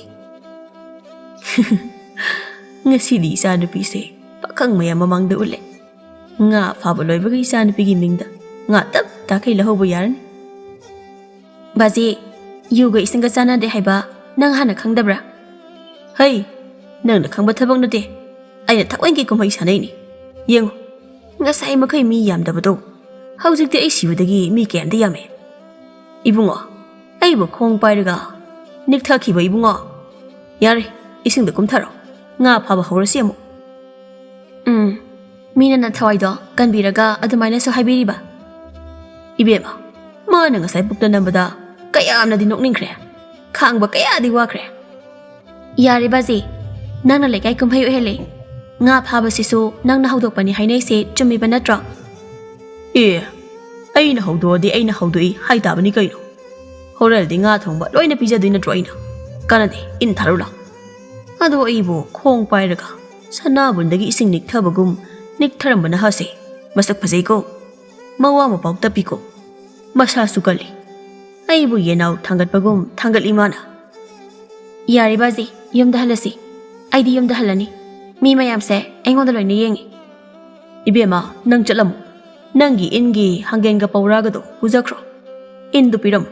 ꯉꯁꯤꯗꯤ ꯏꯆꯥꯅꯨꯄꯤꯁꯦ ꯄꯥꯈꯪ ꯃꯌꯥꯝ ꯃꯃꯥꯡꯗ ꯎꯠꯂꯦ꯫ ꯉꯥ ꯐꯥꯕ ꯂꯣꯏꯕꯒ ꯏꯆꯥꯅꯨꯄꯤꯒꯤ ꯃꯤꯡꯗ ꯉꯥ ꯇꯞ ꯇꯥꯈꯩ ꯂꯧꯍꯧꯕ ꯌꯥꯔꯅꯤ꯫ "ꯕꯥꯖꯤ, ꯌꯨꯒ ꯏꯁꯤꯡꯒ ꯆꯥꯟꯅꯗꯦ ꯍꯥꯏꯕ ꯅꯪ ꯍꯥꯟꯅ ꯈꯪꯗꯕ꯭ꯔꯥ?" "ꯍꯩ, ꯅꯪꯅ ꯈꯪꯕ ꯊꯕꯛ ꯅꯠꯇꯦ꯫ ꯑꯩꯅ ꯊꯑꯣꯏꯒꯤ ꯀꯨꯝꯍꯩ ꯁꯥꯟꯅꯩꯅꯤ꯫ ꯌꯦꯡꯉꯨ, ꯉꯁꯥꯏ ꯃꯈꯩ ꯃꯤ ꯌꯥꯝꯗꯕꯗꯣ ꯍꯧꯖꯤꯛꯇꯤ ꯑꯩ ꯁꯤꯕꯗꯒꯤ ꯃꯤ ꯀꯌꯥꯝꯗꯤ ꯌꯥꯝꯃꯦ꯫ ꯏꯕꯨꯡꯉꯣ, ꯑꯩꯕꯨ ꯈꯣꯡ ꯄꯥꯏꯔꯒ ꯅꯤꯛꯊꯈꯤꯕ ꯏꯕꯨꯡꯉꯣ꯫ ꯌꯥꯔꯦ, ꯏꯁꯤꯡꯗ ꯀꯨꯝꯊꯔꯣ꯫ ꯉꯥ ꯐꯥꯕ ꯍꯧꯔꯁꯤ ꯑꯃꯨꯛ"꯫ ꯎꯝ, ꯃꯤꯅ ꯅꯊꯋꯥꯏꯗꯣ ꯀꯟꯕꯤꯔꯒ ꯑꯗꯨꯃꯥꯏꯅꯁꯨ ꯍꯥꯏꯕꯤꯔꯤꯕ? ꯏꯕꯦꯝꯃ, ꯃꯥꯅ ꯉꯁꯥꯏ ꯄꯨꯛꯇ ꯅꯝꯕꯗ ꯀꯌꯥꯝꯅꯗꯤ ꯅꯣꯛꯅꯤꯡꯈ꯭ꯔꯦ꯫ ꯈꯥꯡꯕ ꯀꯌꯥꯗꯤ ꯋꯥꯈ꯭ꯔꯦ꯫ ꯌꯥꯔꯦ ꯕꯥꯖꯤ, ꯅꯪꯅ ꯂꯩꯀꯥꯏ ꯀꯨꯝꯍꯩ ꯑꯣꯏꯍꯜꯂꯦ꯫ ꯉꯥ ꯐꯥꯕꯁꯤꯁꯨ ꯅꯪꯅ ꯍꯧꯗꯣꯛꯄꯅꯤ ꯍꯥꯏꯅꯩꯁꯦ ꯆꯨꯝꯃꯤꯕ ꯅꯠꯇ꯭ꯔꯣ? ꯑꯦ, ꯑꯩꯅ ꯍꯧꯗꯣꯛꯑꯗꯤ ꯑꯩꯅ ꯍꯧꯗꯣꯛꯏ ꯍꯥꯏꯇꯥꯕꯅꯤ ꯀꯩꯅꯣ꯫ ꯍꯣꯔꯦꯟꯗꯤ ꯉꯥ ꯊꯣꯡꯕ ꯂꯣꯏꯅ ꯄꯤꯖꯗꯣꯏ ꯅꯠꯇ꯭ꯔꯣ ꯑꯩꯅ? ꯀꯥꯟꯅꯗꯦ, ꯏꯟ ꯊꯥꯔꯨ ꯂꯥꯎ꯫ ꯑꯗꯣ ꯑꯩꯕꯨ ꯈꯣꯡ ꯄꯥꯏꯔꯒ ꯁꯅꯥꯕꯨꯟꯗꯒꯤ ꯏꯁꯤꯡ ꯅꯤꯛꯊꯕꯒꯨꯝ ꯅꯤꯛꯊꯔꯝꯕ ꯅꯍꯥꯁꯦ ꯃꯁꯛ ꯐꯖꯩꯀꯣ꯫ ꯃꯋꯥ ꯃꯄꯥꯎ ꯇꯞꯄꯤꯀꯣ꯫ ꯃꯁꯥꯁꯨ ꯀꯜꯂꯤ꯫ ꯑꯩꯕꯨ ꯌꯦꯅꯥꯎ ꯊꯥꯡꯒꯠꯄꯒꯨꯝ ꯊꯥꯡꯒꯠꯂꯤ ꯃꯥꯅ꯫ ꯌꯥꯔꯦ ꯕꯥꯖꯤ, ꯌꯨꯝꯗ ꯍꯜꯂꯁꯤ꯫ ꯑꯩꯗꯤ ꯌꯨꯝꯗ ꯍꯜꯂꯅꯤ꯫ ꯃꯤ ꯃꯌꯥꯝꯁꯦ ꯑꯩꯉꯣꯟꯗ ꯂꯣꯏꯅ ꯌꯦꯡꯉꯤ꯫ ꯏꯕꯦꯝꯃ, ꯅꯪ ꯆꯠꯂꯝꯃꯨ꯫ ꯅꯪꯒꯤ ꯏꯟꯒꯤ ꯍꯥꯡꯒꯦꯟꯒ ꯄꯧꯔꯥꯒꯗꯣ ꯄꯨꯖꯈ꯭ꯔꯣ꯫ ꯏꯟꯗꯨ ꯄꯤꯔꯝꯃꯨ꯫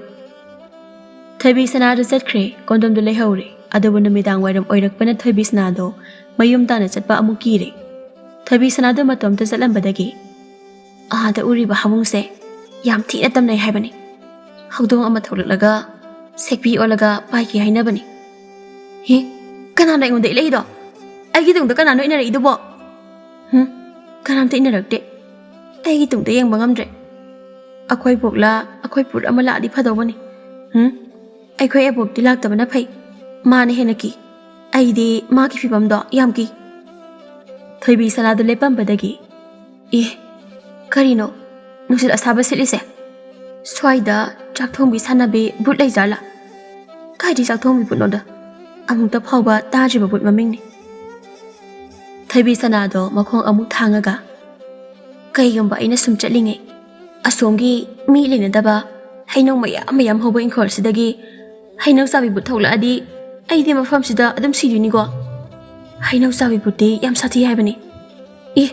ꯊꯣꯏꯕꯤ ꯁꯅꯥꯗꯨ ꯆꯠꯈ꯭ꯔꯦ, ꯀꯣꯟꯗꯣꯝꯗꯨ ꯂꯩꯍꯧꯔꯦ꯫ ꯑꯗꯨꯕꯨ ꯅꯨꯃꯤꯗꯥꯡ ꯋꯥꯏꯔꯝ ꯑꯣꯏꯔꯛꯄꯅ ꯊꯣꯏꯕꯤ ꯁꯅꯥꯗꯣ ꯃꯌꯨꯝ ꯇꯥꯅ ꯆꯠꯄ ꯑꯃꯨꯛ ꯀꯤꯔꯦ꯫ ꯊꯣꯏꯕꯤ ꯁꯅꯥꯗꯨ ꯃꯇꯣꯝꯇ ꯆꯠꯂꯝꯕꯗꯒꯤ ꯑꯥꯗ ꯎꯔꯤꯕ ꯍꯥꯕꯨꯡꯁꯦ ꯌꯥꯝ ꯊꯤꯅ ꯇꯝꯅꯩ ꯍꯥꯏꯕꯅꯤ꯫ ꯍꯧꯗꯣꯡ ꯑꯃ ꯊꯣꯛꯂꯛꯂꯒ ꯁꯦꯛꯄꯤ ꯑꯣꯜꯂꯒ ꯄꯥꯏꯈꯤ ꯍꯥꯏꯅꯕꯅꯤ꯫ ꯍꯦ, ꯀꯅꯥꯅꯣ ꯑꯩꯉꯣꯟꯗ ꯏꯜꯂꯛꯏꯗꯣ? ꯑꯩꯒꯤ ꯇꯨꯡꯗ ꯀꯅꯥꯅꯣ ꯏꯟꯅꯔꯛꯏꯗꯨꯕꯣ? ꯍꯨꯝ, ꯀꯅꯥꯝꯇ ꯏꯟꯅꯔꯛꯇꯦ꯫ ꯑꯩꯒꯤ ꯇꯨꯡꯗ ꯌꯦꯡꯕ ꯉꯝꯗ꯭ꯔꯦ꯫ ꯑꯩꯈꯣꯏ ꯕꯣꯛꯂꯥ, ꯑꯩꯈꯣꯏ ꯄꯨꯔ ꯑꯃ ꯂꯥꯛꯑꯗꯤ ꯐꯗꯧꯕꯅꯤ꯫ ꯍꯨꯝ, ꯑꯩꯈꯣꯏ ꯑꯕꯣꯛꯇꯤ ꯂꯥꯛꯇꯕꯅ ꯐꯩ꯫ ꯃꯥꯅ ꯍꯦꯟꯅ ꯀꯤ꯫ ꯑꯩꯗꯤ ꯃꯥꯒꯤ ꯐꯤꯕꯝꯗꯣ ꯌꯥꯝ ꯀꯤ꯫ ꯊꯣꯏꯕꯤ ꯁꯅꯥꯗꯣ ꯂꯦꯞꯄꯝꯕꯗꯒꯤ, "ꯑꯦ, ꯀꯔꯤꯅꯣ ꯅꯨꯡꯁꯤꯠ ꯑꯁꯥꯕ ꯁꯤꯠꯂꯤꯁꯦ? ꯁ꯭ꯋꯥꯏꯗ ꯆꯥꯛ ꯊꯣꯡꯕꯤ ꯁꯥꯟꯅꯕꯤ ꯕꯨꯠ ꯂꯩꯖꯥꯠꯂꯥ? ꯀꯥꯏꯗꯩ ꯆꯥꯛ ꯊꯣꯡꯕꯤ ꯕꯨꯠꯅꯣꯗ? ꯑꯃꯨꯛꯇ ꯐꯥꯎꯕ ꯇꯥꯗ꯭ꯔꯤꯕ ꯕꯨꯠ ꯃꯃꯤꯡꯅꯤ꯫" ꯊꯣꯏꯕꯤ ꯁꯅꯥꯗꯣ ꯃꯈꯣꯡ ꯑꯃꯨꯛ ꯊꯥꯡꯉꯒ, "ꯀꯩꯒꯨꯝꯕ ꯑꯩꯅ ꯁꯨꯝ ꯆꯠꯂꯤꯉꯩ ꯑꯁꯣꯝꯒꯤ ꯃꯤ ꯂꯩꯅꯗꯕ ꯍꯩꯅꯧ ꯃꯌꯥꯝ ꯃꯌꯥꯝ ꯍꯧꯕ ꯏꯪꯈꯣꯜꯁꯤꯗꯒꯤ ꯍꯩꯅꯧ ꯆꯥꯕꯤ ꯕꯨꯠ ꯊꯣꯛꯂꯛꯑꯗꯤ ꯑꯩꯗꯤ ꯃꯐꯝꯁꯤꯗ ꯑꯗꯨꯝ ꯁꯤꯗꯣꯏꯅꯤꯀꯣ꯫ ꯍꯩꯅꯧ ꯆꯥꯕꯤ ꯕꯨꯠꯇꯤ ꯌꯥꯝ ꯁꯥꯊꯤ ꯍꯥꯏꯕꯅꯤ꯫ ꯑꯦ,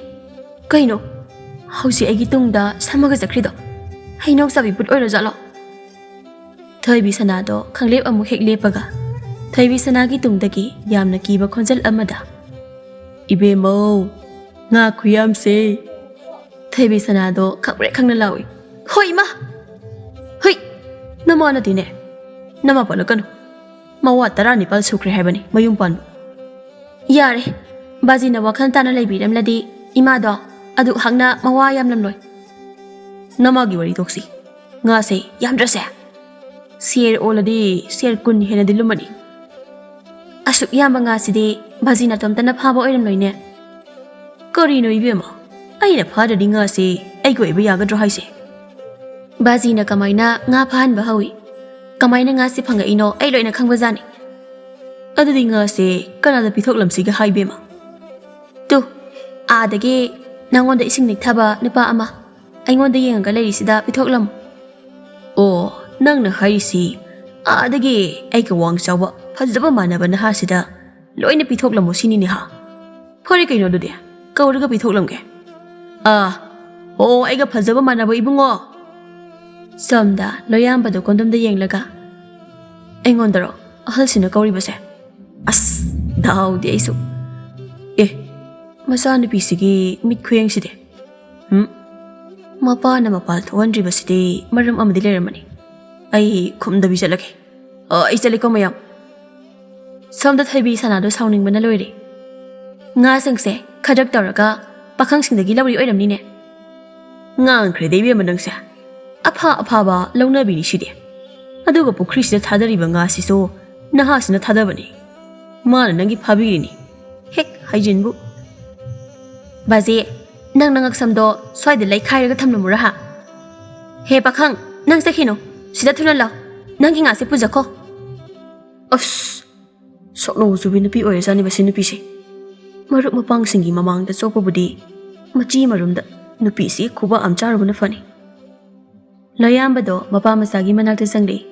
ꯀꯩꯅꯣ? ꯍꯧꯖꯤꯛ ꯑꯩꯒꯤ ꯇꯨꯡꯗ ꯁꯝꯃꯒ ꯆꯠꯈ꯭ꯔꯤꯗꯣ ꯍꯩꯅꯧ ꯆꯥꯕꯤ ꯕꯨꯠ ꯑꯣꯏꯔꯖꯥꯠꯂꯣ?" ꯊꯣꯏꯕꯤ ꯁꯅꯥꯗꯣ ꯈꯪꯂꯦꯞ ꯑꯃꯨꯛ ꯍꯦꯛ ꯂꯦꯞꯄꯒ, ꯊꯣꯏꯕꯤ ꯁꯅꯥꯒꯤ ꯇꯨꯡꯗꯒꯤ ꯌꯥꯝꯅ ꯀꯤꯕ ꯈꯣꯟꯖꯦꯜ ꯑꯃꯗ, "ꯏꯕꯦꯝꯃꯧ, ꯉꯥ ꯈꯨꯌꯥꯝꯁꯦ!" ꯊꯣꯏꯕꯤ ꯁꯅꯥꯗꯣ ꯈꯪꯄ꯭ꯔꯦꯛ ꯈꯪꯅ ꯂꯥꯎꯏ꯫ "ꯍꯣꯏ, ꯏꯃꯥ! ꯍꯨꯏ! ꯅꯃꯥ ꯅꯠꯇꯦꯅꯦ꯫ ꯅꯃꯥ ꯄꯜꯂꯛꯀꯅꯨ꯫ ꯃꯋꯥ ꯇꯔꯥꯅꯤꯄꯥꯜ ꯁꯨꯈ꯭ꯔꯦ ꯍꯥꯏꯕꯅꯤ ꯃꯌꯨꯝ ꯄꯥꯟꯕ꯫" "ꯌꯥꯔꯦ, ꯕꯥꯖꯤꯅ ꯋꯥꯈꯜ ꯇꯥꯅ ꯂꯩꯕꯤꯔꯝꯂꯗꯤ ꯏꯃꯥꯗꯣ ꯑꯗꯨꯛ ꯍꯥꯛꯅ ꯃꯋꯥ ꯌꯥꯝꯂꯝꯂꯣꯏ꯫" "ꯅꯃꯥꯒꯤ ꯋꯥꯔꯤ ꯇꯣꯛꯁꯤ꯫ ꯉꯥꯁꯦ ꯌꯥꯝꯗ꯭ꯔꯁꯦ? ꯁꯦꯔ ꯑꯣꯜꯂꯗꯤ ꯁꯦꯔ ꯀꯨꯟ ꯍꯦꯟꯅꯗꯤ ꯂꯨꯝꯃꯅꯤ꯫ ꯑꯁꯨꯛ ꯌꯥꯝꯕ ꯉꯥꯁꯤꯗꯤ ꯕꯥꯖꯤ ꯅꯥꯇꯣꯝꯇꯅ ꯐꯥꯕ ꯑꯣꯏꯔꯝꯂꯣꯏꯅꯦ?" "ꯀꯔꯤꯅꯣ ꯏꯕꯦꯝꯃ? ꯑꯩꯅ ꯐꯥꯗ꯭ꯔꯗꯤ ꯉꯥꯁꯦ ꯑꯩꯒꯤ ꯑꯣꯏꯕ ꯌꯥꯒꯗ꯭ꯔꯣ ꯍꯥꯏꯁꯦ?" "ꯕꯥꯖꯤꯅ ꯀꯃꯥꯏꯅ ꯉꯥ ꯐꯥꯍꯟꯕ ꯍꯧꯏ? ꯀꯃꯥꯏꯅ ꯉꯥꯁꯦ ꯐꯪꯉꯛꯏꯅꯣ ꯑꯩ ꯂꯣꯏꯅ ꯈꯪꯕꯖꯥꯠꯅꯤ꯫" "ꯑꯗꯨꯗꯤ ꯉꯥꯁꯦ ꯀꯅꯥꯗ ꯄꯤꯊꯣꯛꯂꯝꯁꯤꯒꯦ ꯍꯥꯏ ꯏꯕꯦꯝꯃ?" "ꯇꯨ, ꯑꯥꯗꯒꯤ ꯅꯪꯉꯣꯟꯗ ꯏꯁꯤꯡ ꯅꯤꯛꯊꯕ ꯅꯨꯄꯥ ꯑꯃ ꯑꯩꯉꯣꯟꯗ ꯌꯦꯡꯉꯒ ꯂꯩꯔꯤꯁꯤꯗ ꯄꯤꯊꯣꯛꯂꯝꯃꯨ꯫" "ꯑꯣ, ꯅꯪꯅ ꯍꯥꯏꯔꯤꯁꯤ ꯑꯥꯗꯒꯤ ꯑꯩꯒ ꯋꯥꯡ ꯆꯥꯎꯕ ꯐꯖꯕ ꯃꯥꯟꯅꯕ ꯅꯍꯥꯁꯤꯗ ꯂꯣꯏꯅ ꯄꯤꯊꯣꯛꯂꯝꯃꯣ ꯁꯤꯅꯤꯅꯦ ꯍꯥ? ꯐꯔꯦ ꯀꯩꯅꯣ ꯑꯗꯨꯗꯤ, ꯀꯧꯔꯒ ꯄꯤꯊꯣꯛꯂꯝꯒꯦ꯫ ꯑꯥ, ꯑꯣ, ꯑꯩꯒ ꯐꯖꯕ ꯃꯥꯟꯅꯕ ꯏꯕꯨꯡꯉꯣ꯫" ꯁꯣꯝꯗ ꯂꯣꯌꯥꯝꯕꯗꯣ ꯀꯣꯟꯗꯣꯝꯗ ꯌꯦꯡꯂꯒ, "ꯑꯩꯉꯣꯟꯗꯔꯣ ꯑꯍꯜꯁꯤꯅ ꯀꯧꯔꯤꯕꯁꯦ? ꯑꯁ, ꯗꯥꯎꯗꯤ ꯑꯩꯁꯨ꯫ ꯑꯦ, ꯃꯆꯥꯅꯨꯄꯤꯁꯤꯒꯤ ꯃꯤꯠ ꯈꯨꯌꯦꯡꯁꯤꯗꯤ꯫ ꯎꯝ, ꯃꯄꯥꯅ ꯃꯄꯥꯜ ꯊꯣꯛꯍꯟꯗ꯭ꯔꯤꯕꯁꯤꯗꯤ ꯃꯔꯝ ꯑꯃꯗꯤ ꯂꯩꯔꯝꯃꯅꯤ꯫ ꯑꯩ ꯈꯨꯝꯗꯕꯤ ꯆꯠꯂꯒꯦ꯫ ꯑ, ꯑꯩ ꯆꯠꯂꯦꯀꯣ ꯃꯌꯥꯝ꯫" ꯁꯣꯝꯗ ꯊꯣꯏꯕꯤ ꯁꯅꯥꯗꯣ ꯁꯥꯎꯅꯤꯡꯕꯅ ꯂꯣꯏꯔꯦ꯫ "ꯉꯥꯁꯤꯡꯁꯦ ꯈꯗ꯭ꯔꯛ ꯇꯧꯔꯒ ꯄꯥꯈꯪꯁꯤꯡꯗꯒꯤ ꯂꯧꯔꯤ ꯑꯣꯏꯔꯝꯅꯤꯅꯦ꯫" "ꯉꯥꯡꯈ꯭ꯔꯦꯗ ꯏꯕꯦꯝꯃ ꯅꯪꯁꯦ꯫ ꯑꯐ ꯑꯐꯕ ꯂꯧꯅꯕꯤꯅꯤ ꯁꯤꯗꯤ꯫ ꯑꯗꯨꯒ ꯄꯨꯈ꯭ꯔꯤꯁꯤꯗ ꯊꯥꯗꯔꯤꯕ ꯉꯥꯁꯤꯁꯨ ꯅꯍꯥꯁꯤꯅ ꯊꯥꯗꯕꯅꯤ꯫" ꯃꯥꯅ ꯅꯪꯒꯤ ꯐꯥꯕꯤꯔꯤꯅꯤ꯫ ꯍꯦꯛ ꯍꯥꯏꯖꯤꯟꯕꯨ꯫ ꯕꯥꯖꯤ, ꯅꯪ ꯅꯉꯛꯁꯝꯗꯣ ꯁ꯭ꯋꯥꯏꯗ ꯂꯩꯈꯥꯏꯔꯒ ꯊꯝꯂꯝꯃꯨꯔꯥ ꯍꯥ? ꯍꯦ ꯄꯥꯈꯪ, ꯅꯪ ꯆꯠꯈꯤꯅꯨ꯫ ꯁꯤꯗ ꯊꯨꯅ ꯂꯥꯎ꯫ ꯅꯪꯒꯤ ꯉꯥꯁꯦ ꯄꯨꯖꯈꯣ꯫ ꯑꯁ, ꯁꯣꯛꯅꯧ ꯆꯨꯕꯤ ꯅꯨꯄꯤ ꯑꯣꯏꯔꯖꯥꯠꯅꯤ ꯃꯁꯤ ꯅꯨꯄꯤꯁꯦ꯫ ꯃꯔꯨꯞ ꯃꯄꯥꯡꯁꯤꯡꯒꯤ ꯃꯃꯥꯡꯗ ꯆꯣꯞꯄꯕꯨꯗꯤ ꯃꯆꯤ ꯃꯔꯨꯝꯗ ꯅꯨꯄꯤꯁꯤ ꯈꯨꯕꯥꯛ ꯑꯃ ꯆꯥꯔꯨꯕꯅ ꯐꯅꯤ꯫ ꯂꯣꯌꯥꯝꯕꯗꯣ ꯃꯄꯥ ꯃꯆꯥꯒꯤ ꯃꯅꯥꯛꯇ ꯆꯪꯂꯛꯏ꯫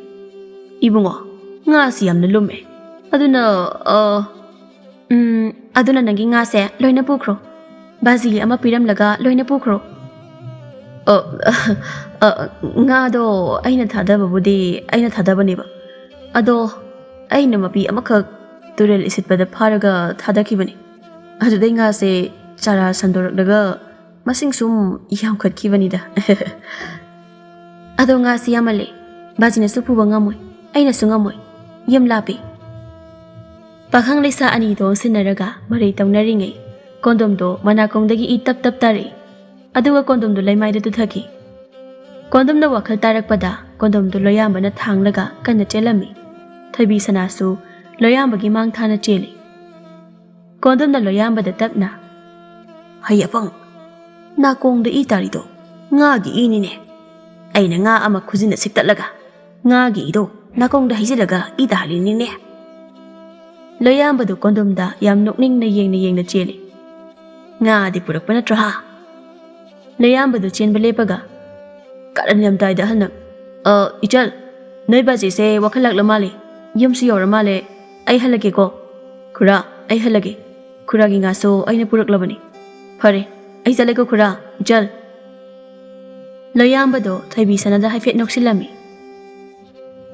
"ꯏꯕꯨꯡꯉꯣ, ꯉꯥꯁꯤ ꯌꯥꯝꯅ ꯂꯨꯝꯃꯦ꯫ ꯑꯗꯨꯅ, ꯑ, ꯎꯝ, ꯑꯗꯨꯅ ꯅꯪꯒꯤ ꯉꯥꯁꯦ ꯂꯣꯏꯅ ꯄꯨꯈ꯭ꯔꯣ꯫ ꯕꯥꯖꯤꯒꯤ ꯑꯃ ꯄꯤꯔꯝꯂꯒ ꯂꯣꯏꯅ ꯄꯨꯈ꯭ꯔꯣ꯫" "ꯑ, ꯑ, ꯉꯥꯗꯣ ꯑꯩꯅ ꯊꯥꯗꯕꯕꯨꯗꯤ ꯑꯩꯅ ꯊꯥꯗꯕꯅꯦꯕ꯫ ꯑꯗꯣ ꯑꯩꯅ ꯃꯄꯤ ꯑꯃꯈꯛ ꯇꯨꯔꯦꯜ ꯏꯁꯤꯠꯄꯗ ꯐꯥꯔꯒ ꯊꯥꯗꯈꯤꯕꯅꯤ꯫ ꯑꯗꯨꯗꯩ ꯉꯥꯁꯦ ꯆꯥꯔꯥ ꯁꯟꯗꯣꯔꯛꯂꯒ ꯃꯁꯤꯡ ꯁꯨꯝ ꯌꯥꯝꯈꯠꯈꯤꯕꯅꯤꯗ꯫" "ꯑꯗꯣ ꯉꯥꯁꯤ ꯌꯥꯝꯃꯜꯂꯦ꯫ ꯕꯥꯖꯤꯅꯁꯨ ꯄꯨꯕ ꯉꯝꯃꯣꯏ, ꯑꯩꯅꯁꯨ ꯉꯝꯃꯣꯏ꯫ ꯌꯥꯝ ꯂꯥꯞꯄꯤ꯫" ꯄꯥꯈꯪ ꯂꯩꯁꯥ ꯑꯅꯤꯗꯣ ꯑꯣꯟꯁꯤꯟꯅꯔꯒ ꯃꯔꯩ ꯇꯧꯅꯔꯤꯉꯩ ꯀꯣꯟꯗꯣꯝꯗꯣ ꯃꯅꯥꯀꯣꯡꯗꯒꯤ ꯏ ꯇꯞ ꯇꯞ ꯇꯥꯔꯛꯏ꯫ ꯑꯗꯨꯒ ꯀꯣꯟꯗꯣꯝꯗꯣ ꯂꯩꯃꯥꯏꯗ ꯇꯨꯊꯈꯤ꯫ ꯀꯣꯟꯗꯣꯝꯅ ꯋꯥꯈꯜ ꯇꯥꯔꯛꯄꯗ ꯀꯣꯟꯗꯣꯝꯗꯣ ꯂꯣꯌꯥꯝꯕꯅ ꯊꯥꯡꯂꯒ ꯀꯟꯅ ꯆꯦꯜꯂꯝꯃꯤ꯫ ꯊꯣꯏꯕꯤ ꯁꯅꯥꯁꯨ ꯂꯣꯌꯥꯝꯕꯒꯤ ꯃꯥꯡ ꯊꯥꯅ ꯆꯦꯜꯂꯤ꯫ ꯀꯣꯟꯗꯣꯝꯅ ꯂꯣꯌꯥꯝꯕꯗ ꯇꯞꯅ, "ꯍꯩ ꯑꯄꯪ, ꯅꯥꯀꯣꯡꯗ ꯏ ꯇꯥꯔꯤꯗꯣ ꯉꯥꯒꯤ ꯏꯅꯤꯅꯦ꯫ ꯑꯩꯅ ꯉꯥ ꯑꯃ ꯈꯨꯖꯤꯟꯅ ꯁꯤꯛꯇꯠꯂꯒ ꯉꯥꯒꯤ ꯏꯗꯣ ꯅꯥꯀꯣꯡꯗ ꯍꯩꯖꯤꯜꯂꯒ ꯏ ꯇꯥꯍꯜꯂꯤꯅꯤꯅꯦ꯫" ꯂꯣꯌꯥꯝꯕꯗꯨ ꯀꯣꯟꯗꯣꯝꯗ ꯌꯥꯝ ꯅꯣꯛꯅꯤꯡꯅ ꯌꯦꯡꯅ ꯌꯦꯡꯅ ꯆꯦꯜꯂꯤ꯫ "ꯉꯥꯗꯤ ꯄꯨꯔꯛꯄ ꯅꯠꯇ꯭ꯔꯣ ꯍꯥ?" ꯂꯣꯌꯥꯝꯕꯗꯨ ꯆꯦꯟꯕ ꯂꯦꯞꯄꯒ, "ꯀꯥꯔꯟ ꯌꯥꯝ ꯇꯥꯏꯗ ꯑꯍꯜꯅ꯫ ꯑ, ꯏꯆꯜ, ꯅꯣꯏ ꯕꯥꯖꯤꯁꯦ ꯋꯥꯈꯜ ꯂꯥꯛꯂ ꯃꯥꯜꯂꯦ꯫ ꯌꯨꯝꯁꯨ ꯌꯧꯔ ꯃꯥꯜꯂꯦ꯫ ꯑꯩ ꯍꯜꯂꯒꯦꯀꯣ꯫ ꯈꯨꯔꯥ, ꯑꯩ ꯍꯜꯂꯒꯦ꯫ ꯈꯨꯔꯥꯒꯤ ꯉꯥꯁꯨ ꯑꯩꯅ ꯄꯨꯔꯛꯂꯕꯅꯤ꯫ ꯐꯔꯦ, ꯑꯩ ꯆꯠꯂꯦꯀꯣ ꯈꯨꯔꯥ, ꯏꯆꯜ꯫" ꯂꯣꯌꯥꯝꯕꯗꯣ ꯊꯣꯏꯕꯤ ꯁꯅꯥꯗ ꯍꯥꯏꯐꯦꯠ ꯅꯣꯛꯁꯤꯜꯂꯝꯃꯤ꯫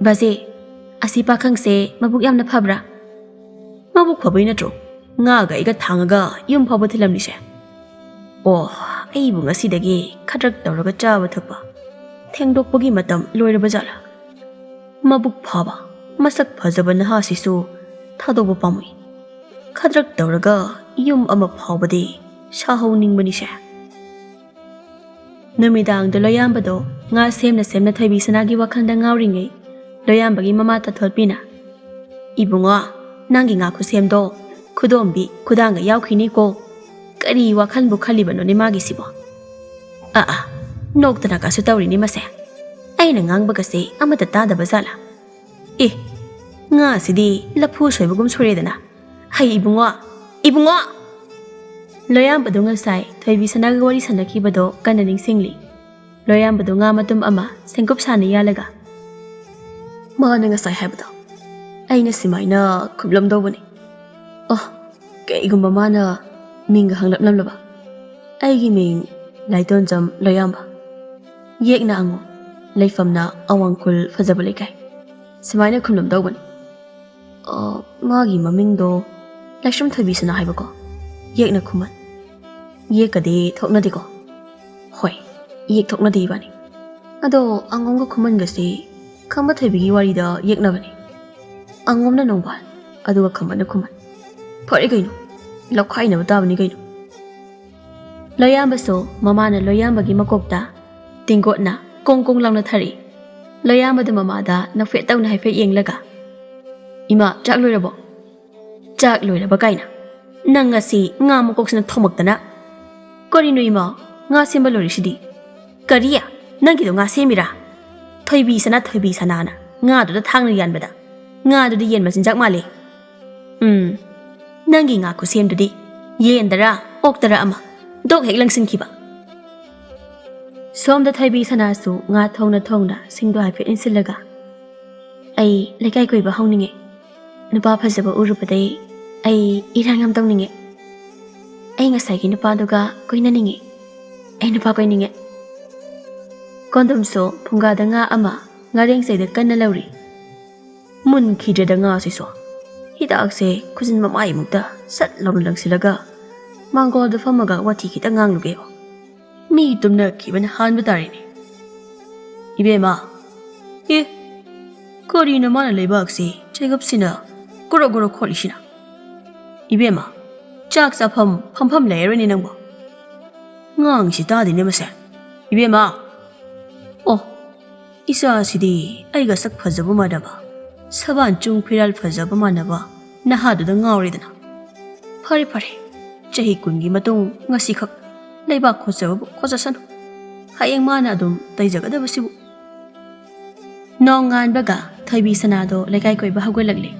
"ꯕꯥꯖꯤ, ꯑꯁꯤ ꯄꯥꯈꯪꯁꯦ ꯃꯕꯨꯛ ꯌꯥꯝꯅ ꯐꯕ꯭ꯔꯥ?" "ꯃꯕꯨꯛ ꯐꯕꯩ ꯅꯠꯇ꯭ꯔꯣ ꯉꯥꯒ ꯑꯩꯒ ꯊꯥꯡꯉꯒ ꯌꯨꯝ ꯐꯥꯎꯕ ꯊꯤꯜꯂꯝꯂꯤꯁꯦ?" "ꯑꯣ, ꯑꯩꯕꯨ ꯉꯁꯤꯗꯒꯤ ꯈꯗ꯭ꯔꯛ ꯇꯧꯔꯒ ꯆꯥꯕ ꯊꯛꯄ ꯊꯦꯡꯗꯣꯛꯄꯒꯤ ꯃꯇꯝ ꯂꯣꯏꯔꯕ ꯖꯥꯠꯂꯥ? ꯃꯕꯨꯛ ꯐꯕ, ꯃꯁꯛ ꯐꯖꯕ ꯅꯍꯥꯁꯤꯁꯨ ꯊꯥꯗꯣꯛꯄ ꯄꯥꯝꯃꯨꯏ꯫ ꯈꯗ꯭ꯔꯛ ꯇꯧꯔꯒ ꯌꯨꯝ ꯑꯃ ꯐꯥꯎꯕꯗꯤ ꯁꯥꯍꯧꯅꯤꯡꯕꯅꯤꯁꯦ꯫" ꯅꯨꯃꯤꯗꯥꯡꯗ ꯂꯣꯌꯥꯝꯕꯗꯣ ꯉꯥ ꯁꯦꯝꯅ ꯁꯦꯝꯅ ꯊꯣꯏꯕꯤ ꯁꯅꯥꯒꯤ ꯋꯥꯈꯜꯗ ꯉꯥꯎꯔꯤꯉꯩ, ꯂꯣꯌꯥꯝꯕꯒꯤ ꯃꯃꯥ ꯇꯥꯊꯣꯠꯄꯤꯅ, "ꯏꯕꯨꯡꯉꯣ, ꯅꯪꯒꯤ ꯉꯥ ꯈꯨꯁꯦꯝꯗꯣ ꯈꯨꯗꯣꯝꯕꯤ ꯈꯨꯗꯥꯡꯒ ꯌꯥꯎꯈꯤꯅꯤꯀꯣ꯫ ꯀꯔꯤ ꯋꯥꯈꯜꯕꯨ ꯈꯜꯂꯤꯕꯅꯣꯅꯦ ꯃꯥꯒꯤꯁꯤꯕꯣ? ꯑꯥ ꯑꯥ, ꯅꯣꯛꯇꯅ ꯀꯁꯨ ꯇꯧꯔꯤꯅꯤ ꯃꯁꯦ꯫ ꯑꯩꯅ ꯉꯥꯡꯕꯒꯁꯦ ꯑꯃꯠꯇ ꯇꯥꯗꯕ ꯖꯥꯠꯂꯥ? ꯑꯦ, ꯉꯥꯁꯤꯗꯤ ꯂꯐꯨ ꯁꯣꯏꯕꯒꯨꯝ ꯁꯣꯏꯔꯦꯗꯅ꯫ ꯍꯩ ꯏꯕꯨꯡꯉꯣ, ꯏꯕꯨꯡꯉꯣ! ꯂꯣꯌꯥꯝꯕꯗꯨ ꯉꯁꯥꯏ ꯊꯣꯏꯕꯤ ꯁꯅꯥꯒ ꯋꯥꯔꯤ ꯁꯥꯟꯅꯈꯤꯕꯗꯣ ꯀꯟꯅ ꯅꯤꯡꯁꯤꯡꯂꯤ꯫ ꯂꯣꯌꯥꯝꯕꯗꯨ ꯉꯥ ꯃꯇꯨꯝ ꯑꯃ ꯁꯦꯡꯀꯨꯞ ꯁꯥꯅ ꯌꯥꯜꯂꯒ, "ꯃꯥꯅ ꯉꯁꯥꯏ ꯍꯥꯏꯕꯗꯣ ꯑꯩꯅ ꯁꯨꯃꯥꯏꯅ ꯈꯨꯝꯂꯝꯗꯧꯕꯅꯤ꯫ ꯑꯣ, ꯀꯩꯒꯨꯝꯕ ꯃꯥꯅ ꯃꯤꯡꯒ ꯍꯪꯂꯛꯂꯝꯂꯕ? ꯑꯩꯒꯤ ꯃꯤꯡ ꯂꯥꯏꯇꯣꯟꯖꯝ ꯂꯣꯌꯥꯝꯕ꯫ ꯌꯦꯛꯅ ꯑꯉꯣꯝ, ꯂꯩꯐꯝꯅ ꯑꯋꯥꯡꯈꯨꯜ ꯐꯖꯕ ꯂꯩꯀꯥꯏ꯫" ꯁꯨꯃꯥꯏꯅ ꯈꯨꯝꯂꯝꯗꯧꯕꯅꯤ꯫ "ꯑ, ꯃꯥꯒꯤ ꯃꯃꯤꯡꯗꯣ ꯂꯥꯏꯁ꯭ꯔꯝ ꯊꯣꯏꯕꯤꯁꯅꯥ ꯍꯥꯏꯕꯀꯣ?" ꯌꯦꯛꯅ ꯈꯨꯃꯟ꯫ "ꯌꯦꯛꯀꯗꯤ ꯊꯣꯛꯅꯗꯦꯀꯣ?" "ꯍꯣꯏ, ꯌꯦꯛ ꯊꯣꯛꯅꯗꯦ ꯏꯕꯥꯅꯤ꯫ ꯑꯗꯣ ꯑꯉꯣꯝꯒ ꯈꯨꯃꯟꯒꯁꯤ ꯈꯝꯕ ꯊꯣꯏꯕꯤꯒꯤ ꯋꯥꯔꯤꯗ ꯌꯦꯛꯅꯕꯅꯤ꯫ ꯑꯉꯣꯝꯅ ꯅꯣꯡꯕꯥꯜ, ꯑꯗꯨꯒ ꯈꯝꯕꯅ ꯈꯨꯃꯟ꯫ ꯐꯔꯦ ꯀꯩꯅꯣ, ꯂꯧꯈꯥꯏꯅꯕ ꯇꯥꯕꯅꯤ ꯀꯩꯅꯣ꯫" ꯂꯣꯌꯥꯝꯕꯁꯨ ꯃꯃꯥꯅ ꯂꯣꯌꯥꯝꯕꯒꯤ ꯃꯀꯣꯛꯇ ꯇꯦꯡꯒꯣꯠꯅ ꯀꯣꯡ ꯀꯣꯡ ꯂꯥꯎꯅ ꯊꯥꯔꯛꯏ꯫ ꯂꯣꯌꯥꯝꯕꯗꯨ ꯃꯃꯥꯗ ꯅꯣꯛꯐꯦꯠ ꯇꯧꯅ ꯍꯥꯏꯐꯦꯠ ꯌꯦꯡꯂꯒ, "ꯏꯃꯥ, ꯆꯥꯛ ꯂꯣꯏꯔꯕꯣ?" "ꯆꯥꯛ ꯂꯣꯏꯔꯕ ꯀꯥꯏꯅ? ꯅꯪ ꯉꯁꯤ ꯉꯥ ꯃꯀꯣꯛꯁꯤꯅ ꯊꯣꯃꯛꯇꯅ꯫ ꯀꯔꯤꯅꯣ ꯏꯃꯥ, ꯉꯥ ꯁꯦꯝꯕ ꯂꯣꯏꯔꯤꯁꯤꯗꯤ?" "ꯀꯔꯤ? ꯅꯪꯒꯤꯗꯣ ꯉꯥ ꯁꯦꯝꯃꯤꯔꯥ? ꯊꯣꯏꯕꯤ ꯁꯅꯥ, ꯊꯣꯏꯕꯤ ꯁꯅꯥꯅ ꯉꯥꯗꯨꯗ ꯊꯥꯡꯅ ꯌꯥꯟꯕꯗ ꯉꯥꯗꯨꯗꯤ ꯌꯦꯟ ꯃꯆꯤꯟꯖꯥꯛ ꯃꯥꯜꯂꯦ꯫ ꯎꯝ, ꯅꯪꯒꯤ ꯉꯥ ꯈꯨꯁꯦꯝꯗꯨꯗꯤ ꯌꯦꯟꯗꯔꯥ ꯑꯣꯛꯇꯔꯥ ꯑꯃ ꯗꯣꯛ ꯍꯦꯛ ꯂꯪꯁꯤꯟꯈꯤꯕ꯫" ꯁꯣꯝꯗ ꯊꯣꯏꯕꯤ ꯁꯅꯥꯁꯨ ꯉꯥ ꯊꯣꯡꯅ ꯊꯣꯡꯅ ꯁꯤꯡꯗꯣ ꯍꯥꯏꯐꯦꯠ ꯏꯟꯁꯤꯜꯂꯒ, "ꯑꯩ ꯂꯩꯀꯥꯏ ꯀꯣꯏꯕ ꯍꯧꯅꯤꯡꯉꯦ꯫ ꯅꯨꯄꯥ ꯐꯖꯕ ꯎꯔꯨꯕꯗꯩ ꯑꯩ ꯏꯔꯥꯡ ꯌꯥꯝ ꯇꯧꯅꯤꯡꯉꯦ꯫ ꯑꯩ ꯉꯁꯥꯏꯒꯤ ꯅꯨꯄꯥꯗꯨꯒ ꯀꯣꯏꯅꯅꯤꯡꯉꯦ꯫ ꯑꯩ ꯅꯨꯄꯥ ꯀꯣꯏꯅꯤꯡꯉꯦ꯫" ꯀꯣꯟꯗꯨꯝꯁꯨ ꯐꯨꯡꯒꯥꯗ ꯉꯥ ꯑꯃ ꯉꯥꯔꯦꯡ ꯆꯩꯗ ꯀꯟꯅ ꯂꯧꯔꯤ꯫ ꯃꯨꯟꯈꯤꯗ꯭ꯔꯦꯗ ꯉꯥꯁꯤꯁꯨ꯫ ꯍꯤꯗꯥꯛꯁꯦ ꯈꯨꯖꯤꯟ ꯃꯃꯥꯏꯃꯨꯛꯇ ꯁꯠ ꯂꯥꯎꯅ ꯂꯪꯁꯤꯜꯂꯒ ꯃꯥꯡꯒꯣꯜꯗ ꯐꯝꯃꯒ ꯋꯥꯊꯤ ꯈꯤꯇꯪ ꯉꯥꯡꯂꯨꯒꯦ꯫ ꯃꯤ ꯇꯨꯝꯅꯈꯤꯕꯅ ꯍꯥꯟꯕ ꯇꯥꯔꯦꯅꯦ꯫ "ꯏꯕꯦꯝꯃ, ꯑꯦ, ꯀꯔꯤꯅꯣ ꯃꯥꯅ ꯂꯩꯕꯥꯛꯁꯤ ꯆꯩꯒꯞꯁꯤꯅ ꯒꯣꯔꯣ ꯒꯣꯔꯣ ꯈꯣꯠꯂꯤꯁꯤꯅ? ꯏꯕꯦꯝꯃ, ꯆꯥꯛ ꯆꯥꯐꯝ ꯐꯝꯐꯝ ꯂꯩꯔꯔꯣꯏꯅꯦ ꯅꯪꯕꯨ꯫ ꯉꯥꯡꯁꯤ ꯇꯥꯗꯦꯅꯦ ꯃꯁꯦ꯫ ꯏꯕꯦꯝꯃ, ꯑꯣ, ꯏꯆꯥꯁꯤꯗꯤ ꯑꯩꯒ ꯁꯛ ꯐꯖꯕ ꯃꯥꯟꯅꯕ, ꯁꯕꯥꯟ ꯆꯨꯡ ꯐꯤꯔꯥꯜ ꯐꯖꯕ ꯃꯥꯟꯅꯕ, ꯅꯍꯥꯗꯨꯗ ꯉꯥꯎꯔꯦꯗꯅ꯫ ꯐꯔꯦ ꯐꯔꯦ, ꯆꯍꯤ ꯀꯨꯟꯒꯤ ꯃꯇꯨꯡ ꯉꯁꯤꯈꯛ ꯂꯩꯕꯥꯛ ꯈꯣꯠꯆꯕꯕꯨ ꯈꯣꯠꯆꯁꯅꯨ꯫ ꯍꯌꯦꯡ ꯃꯥꯅ ꯑꯗꯨꯝ ꯇꯩꯖꯒꯗꯕꯁꯤꯕꯨ꯫ ꯅꯣꯡ ꯉꯥꯟꯕꯒ ꯊꯣꯏꯕꯤ ꯁꯅꯥꯗꯣ ꯂꯩꯀꯥꯏ ꯀꯣꯏꯕ ꯍꯧꯒꯠꯂꯛꯂꯦ꯫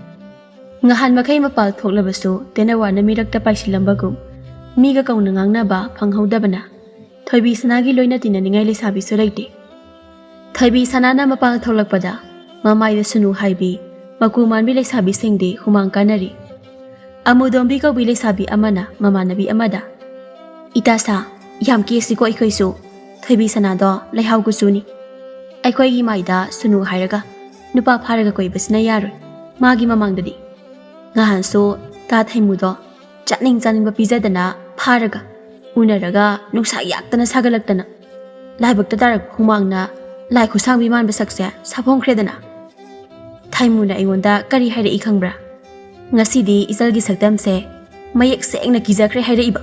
ꯉꯍꯥꯟ ꯃꯈꯩ ꯃꯄꯥꯜ ꯊꯣꯛꯂꯕꯁꯨ ꯇꯦꯅꯋꯥꯅ ꯃꯤꯔꯛꯇ ꯄꯥꯏꯁꯤꯜꯂꯝꯕꯒꯨꯝ ꯃꯤꯒ ꯀꯧꯅ ꯉꯥꯡꯅꯕ ꯐꯪꯍꯧꯗꯕꯅ ꯊꯣꯏꯕꯤ ꯁꯅꯥꯒꯤ ꯂꯣꯏꯅ ꯇꯤꯟꯅꯅꯤꯡꯉꯥꯏ ꯂꯩꯁꯥꯕꯤꯁꯨ ꯂꯩꯇꯦ꯫ ꯊꯣꯏꯕꯤ ꯁꯅꯥꯅ ꯃꯄꯥꯜ ꯊꯣꯛꯂꯛꯄꯗ ꯃꯃꯥꯏꯗ ꯁꯨꯅꯨ ꯍꯥꯏꯕꯤ ꯃꯀꯨ ꯃꯥꯟꯕꯤ ꯂꯩꯁꯥꯕꯤꯁꯤꯡꯗꯤ ꯍꯨꯃꯥꯡ ꯀꯥꯟꯅꯔꯤ꯫ ꯑꯃꯨꯗꯣꯝꯕꯤ ꯀꯧꯕꯤ ꯂꯩꯁꯥꯕꯤ ꯑꯃꯅ ꯃꯃꯥꯟꯅꯕꯤ ꯑꯃꯗ, "ꯏꯇꯥ ꯁꯥ, ꯌꯥꯝ ꯀꯦꯁꯤꯀꯣ ꯑꯩꯈꯣꯏꯁꯨ꯫ ꯊꯣꯏꯕꯤ ꯁꯅꯥꯗꯣ ꯂꯩꯍꯥꯎ ꯀꯨꯆꯨꯅꯤ꯫ ꯑꯩꯈꯣꯏꯒꯤ ꯃꯥꯏꯗ ꯁꯨꯅꯨ ꯍꯥꯏꯔꯒ ꯅꯨꯄꯥ ꯐꯥꯔꯒ ꯀꯣꯏꯕꯁꯤꯅ ꯌꯥꯔꯣꯏ꯫ ꯃꯥꯒꯤ ꯃꯃꯥꯡꯗꯗꯤ ꯉꯍꯥꯟꯁꯨ ꯇꯥ ꯊꯩꯃꯨꯗꯣ ꯆꯥꯅꯤꯡ ꯆꯥꯅꯤꯡꯕ ꯄꯤꯖꯗꯅ ꯐꯥꯔꯒ ꯎꯅꯔꯒ ꯅꯨꯡꯁꯥ ꯌꯥꯛꯇꯅ ꯁꯥꯒꯠꯂꯛꯇꯅ ꯂꯥꯏꯕꯛꯇ ꯇꯥꯔꯛꯄ ꯍꯨꯃꯥꯡꯅ ꯂꯥꯏ ꯈꯨꯠꯁꯥꯡꯕꯤ ꯃꯥꯟꯕ ꯁꯛꯁꯦ ꯁꯥꯐꯣꯡꯈ꯭ꯔꯦꯗꯅ꯫ ꯊꯩꯃꯨꯅ ꯑꯩꯉꯣꯟꯗ ꯀꯔꯤ ꯍꯥꯏꯔꯛꯏ ꯈꯪꯕ꯭ꯔꯥ? ꯉꯁꯤꯗꯤ ꯏꯆꯜꯒꯤ ꯁꯛꯇꯝꯁꯦ ꯃꯌꯦꯛ ꯁꯦꯡꯅ ꯀꯤꯖꯈ꯭ꯔꯦ ꯍꯥꯏꯔꯛꯏꯕ꯫"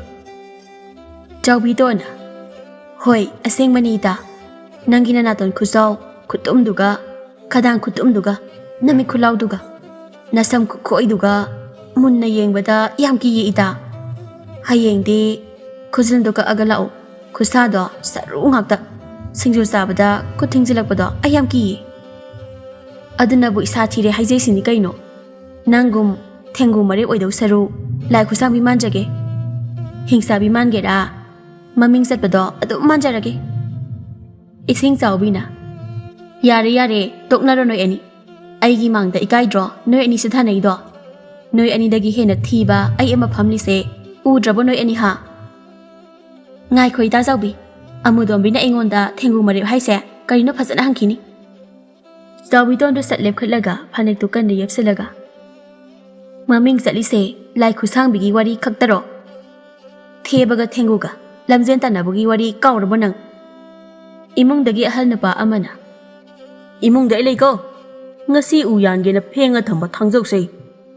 ꯆꯥꯎꯕꯤꯇꯣꯟꯅ, "ꯍꯣꯏ, ꯑꯁꯦꯡꯕꯅꯤ ꯏꯇꯥ꯫ ꯅꯪꯒꯤ ꯅꯅꯥꯇꯣꯟ ꯈꯨꯆꯥꯎ, ꯈꯨꯇꯨꯝꯗꯨꯒ, ꯈꯗꯥꯡ ꯈꯨꯇꯨꯝꯗꯨꯒ, ꯅꯃꯤꯠ ꯈꯨꯂꯥꯎꯗꯨꯒ, ꯅꯁꯝ ꯈꯨꯈꯣꯏꯗꯨꯒ ꯃꯨꯟꯅ ꯌꯦꯡꯕꯗ ꯌꯥꯝ ꯀꯤꯌꯦ ꯏꯇꯥ꯫ ꯍꯌꯦꯡꯗꯤ ꯈꯨꯖꯤꯟꯗꯣ ꯀꯛꯑꯒ ꯂꯥꯛꯎ꯫ ꯈꯨꯠꯁꯥꯗꯣ ꯁꯔꯨ ꯉꯥꯛꯇ꯫ ꯁꯤꯡꯖꯨ ꯆꯥꯕꯗ ꯈꯨꯠ ꯊꯤꯡꯖꯤꯜꯂꯛꯄꯗꯣ ꯑꯩ ꯌꯥꯝ ꯀꯤꯌꯦ꯫ ꯑꯗꯨꯅꯕꯨ ꯏꯁꯥ ꯊꯤꯔꯦ ꯍꯥꯏꯖꯩꯁꯤꯅꯤ ꯀꯩꯅꯣ꯫ ꯅꯪꯒꯨꯝ ꯊꯦꯡꯒꯨ ꯃꯔꯦꯞ ꯑꯣꯏꯗꯧ ꯁꯔꯨ ꯂꯥꯏ ꯈꯨꯠꯁꯥꯡꯕꯤ ꯃꯥꯟꯖꯒꯦ꯫ ꯍꯤꯡꯆꯥꯕꯤ ꯃꯥꯟꯒꯦꯔꯥ, ꯃꯃꯤꯡ ꯆꯠꯄꯗꯣ ꯑꯗꯨꯝ ꯃꯥꯟꯖꯔꯒꯦ꯫" ꯏꯁꯤꯡ ꯆꯥꯎꯕꯤꯅ, "ꯌꯥꯔꯦ, ꯌꯥꯔꯦ, ꯇꯣꯛꯅꯔꯣ ꯅꯣꯏ ꯑꯅꯤ꯫ ꯑꯩꯒꯤ ꯃꯥꯡꯗ ꯏꯀꯥꯏꯗ꯭ꯔꯣ ꯅꯣꯏ ꯑꯅꯤ ꯁꯤꯊꯅꯩꯗꯣ? ꯅꯣꯏ ꯑꯅꯤꯗꯒꯤ ꯍꯦꯟꯅ ꯊꯤꯕ ꯑꯩ ꯑꯃ ꯐꯝꯂꯤꯁꯦ ꯎꯗ꯭ꯔꯕꯣ ꯅꯣꯏ ꯑꯅꯤ, ꯍꯥ?" "ꯉꯥꯏꯈꯣ ꯏꯇꯥ ꯆꯥꯎꯕꯤ, ꯑꯃꯨꯗꯣꯝꯕꯤꯅ ꯑꯩꯉꯣꯟꯗ ꯊꯦꯡꯒꯨ ꯃꯔꯦꯞ ꯍꯥꯏꯁꯦ ꯀꯔꯤꯅꯣ ꯐꯖꯅ ꯍꯪꯈꯤꯅꯤ꯫" ꯆꯥꯎꯕꯤꯇꯣꯟꯗꯨ ꯁꯠ ꯂꯦꯞꯈꯠꯂꯒ ꯐꯅꯦꯛꯇꯨ ꯀꯟꯅ ꯌꯦꯞꯁꯤꯜꯂꯒ, "ꯃꯃꯤꯡ ꯆꯠꯂꯤꯁꯦ ꯂꯥꯏ ꯈꯨꯠꯁꯥꯡꯕꯤꯒꯤ ꯋꯥꯔꯤ ꯈꯛꯇꯔꯣ? ꯊꯦꯕꯒ ꯊꯦꯡꯒꯨꯒ ꯂꯝꯖꯦꯟ ꯇꯥꯟꯅꯕꯒꯤ ꯋꯥꯔꯤ ꯀꯥꯎꯔꯕꯣ ꯅꯪ?" ꯏꯃꯨꯡꯗꯒꯤ ꯑꯍꯜ ꯅꯨꯄꯥ ꯑꯃꯅ, "ꯏꯃꯨꯡꯗ ꯑꯩ ꯂꯩꯀꯣ꯫ ꯉꯁꯤ ꯎ ꯌꯥꯟꯒꯦꯅ ꯐꯦꯡꯉ ꯊꯝꯕ ꯊꯥꯡꯖꯧꯁꯦ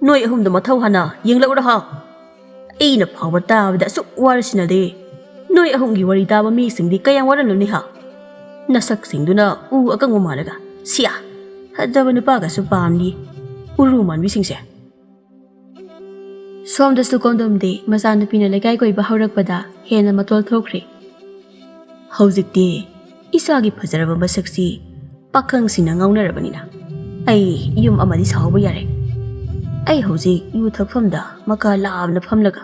ꯅꯣꯏ ꯑꯍꯨꯝꯗ ꯃꯊꯧ ꯍꯥꯟꯅ ꯌꯦꯡꯂꯛꯎꯔ ꯍꯥ? ꯑꯩꯅ ꯐꯥꯎꯕ ꯇꯥꯕꯗ ꯑꯁꯨꯛ ꯋꯥꯔꯁꯤꯅꯗꯤ ꯅꯣꯏ ꯑꯍꯨꯝꯒꯤ ꯋꯥꯔꯤ ꯇꯥꯕ ꯃꯤꯁꯤꯡꯗꯤ ꯀꯌꯥꯝ ꯋꯥꯔꯝꯂꯅꯤ ꯍꯥ? ꯅꯁꯛꯁꯤꯡꯗꯨꯅ ꯎ ꯑꯀꯪꯕ ꯃꯥꯜꯂꯒ, ꯁꯤꯌꯥ! ꯐꯖꯕ ꯅꯨꯄꯥꯒꯁꯨ ꯄꯥꯝꯂꯤ, ꯎꯔꯨ ꯃꯥꯟꯕꯤꯁꯤꯡꯁꯦ꯫" ꯁꯣꯝꯗꯁꯨ ꯀꯣꯟꯗꯣꯝꯗꯤ ꯃꯆꯥꯅꯨꯄꯤꯅ ꯂꯩꯀꯥꯏ ꯀꯣꯏꯕ ꯍꯧꯔꯛꯄꯗ ꯍꯦꯟꯅ ꯃꯇꯣꯜ ꯊꯣꯛꯈ꯭ꯔꯦ꯫ ꯍꯧꯖꯤꯛꯇꯤ ꯏꯆꯥꯒꯤ ꯐꯖꯔꯕ ꯃꯁꯛꯁꯤ ꯄꯥꯈꯪꯁꯤꯡꯅ ꯉꯥꯎꯅꯔꯕꯅꯤꯅ ꯑꯩ ꯌꯨꯝ ꯑꯃꯗꯤ ꯁꯥꯍꯧꯕ ꯌꯥꯔꯦ꯫ ꯑꯩ ꯍꯧꯖꯤꯛ ꯌꯨ ꯊꯛꯐꯝꯗ ꯃꯀꯥ ꯂꯥꯝꯅ ꯐꯝꯂꯒ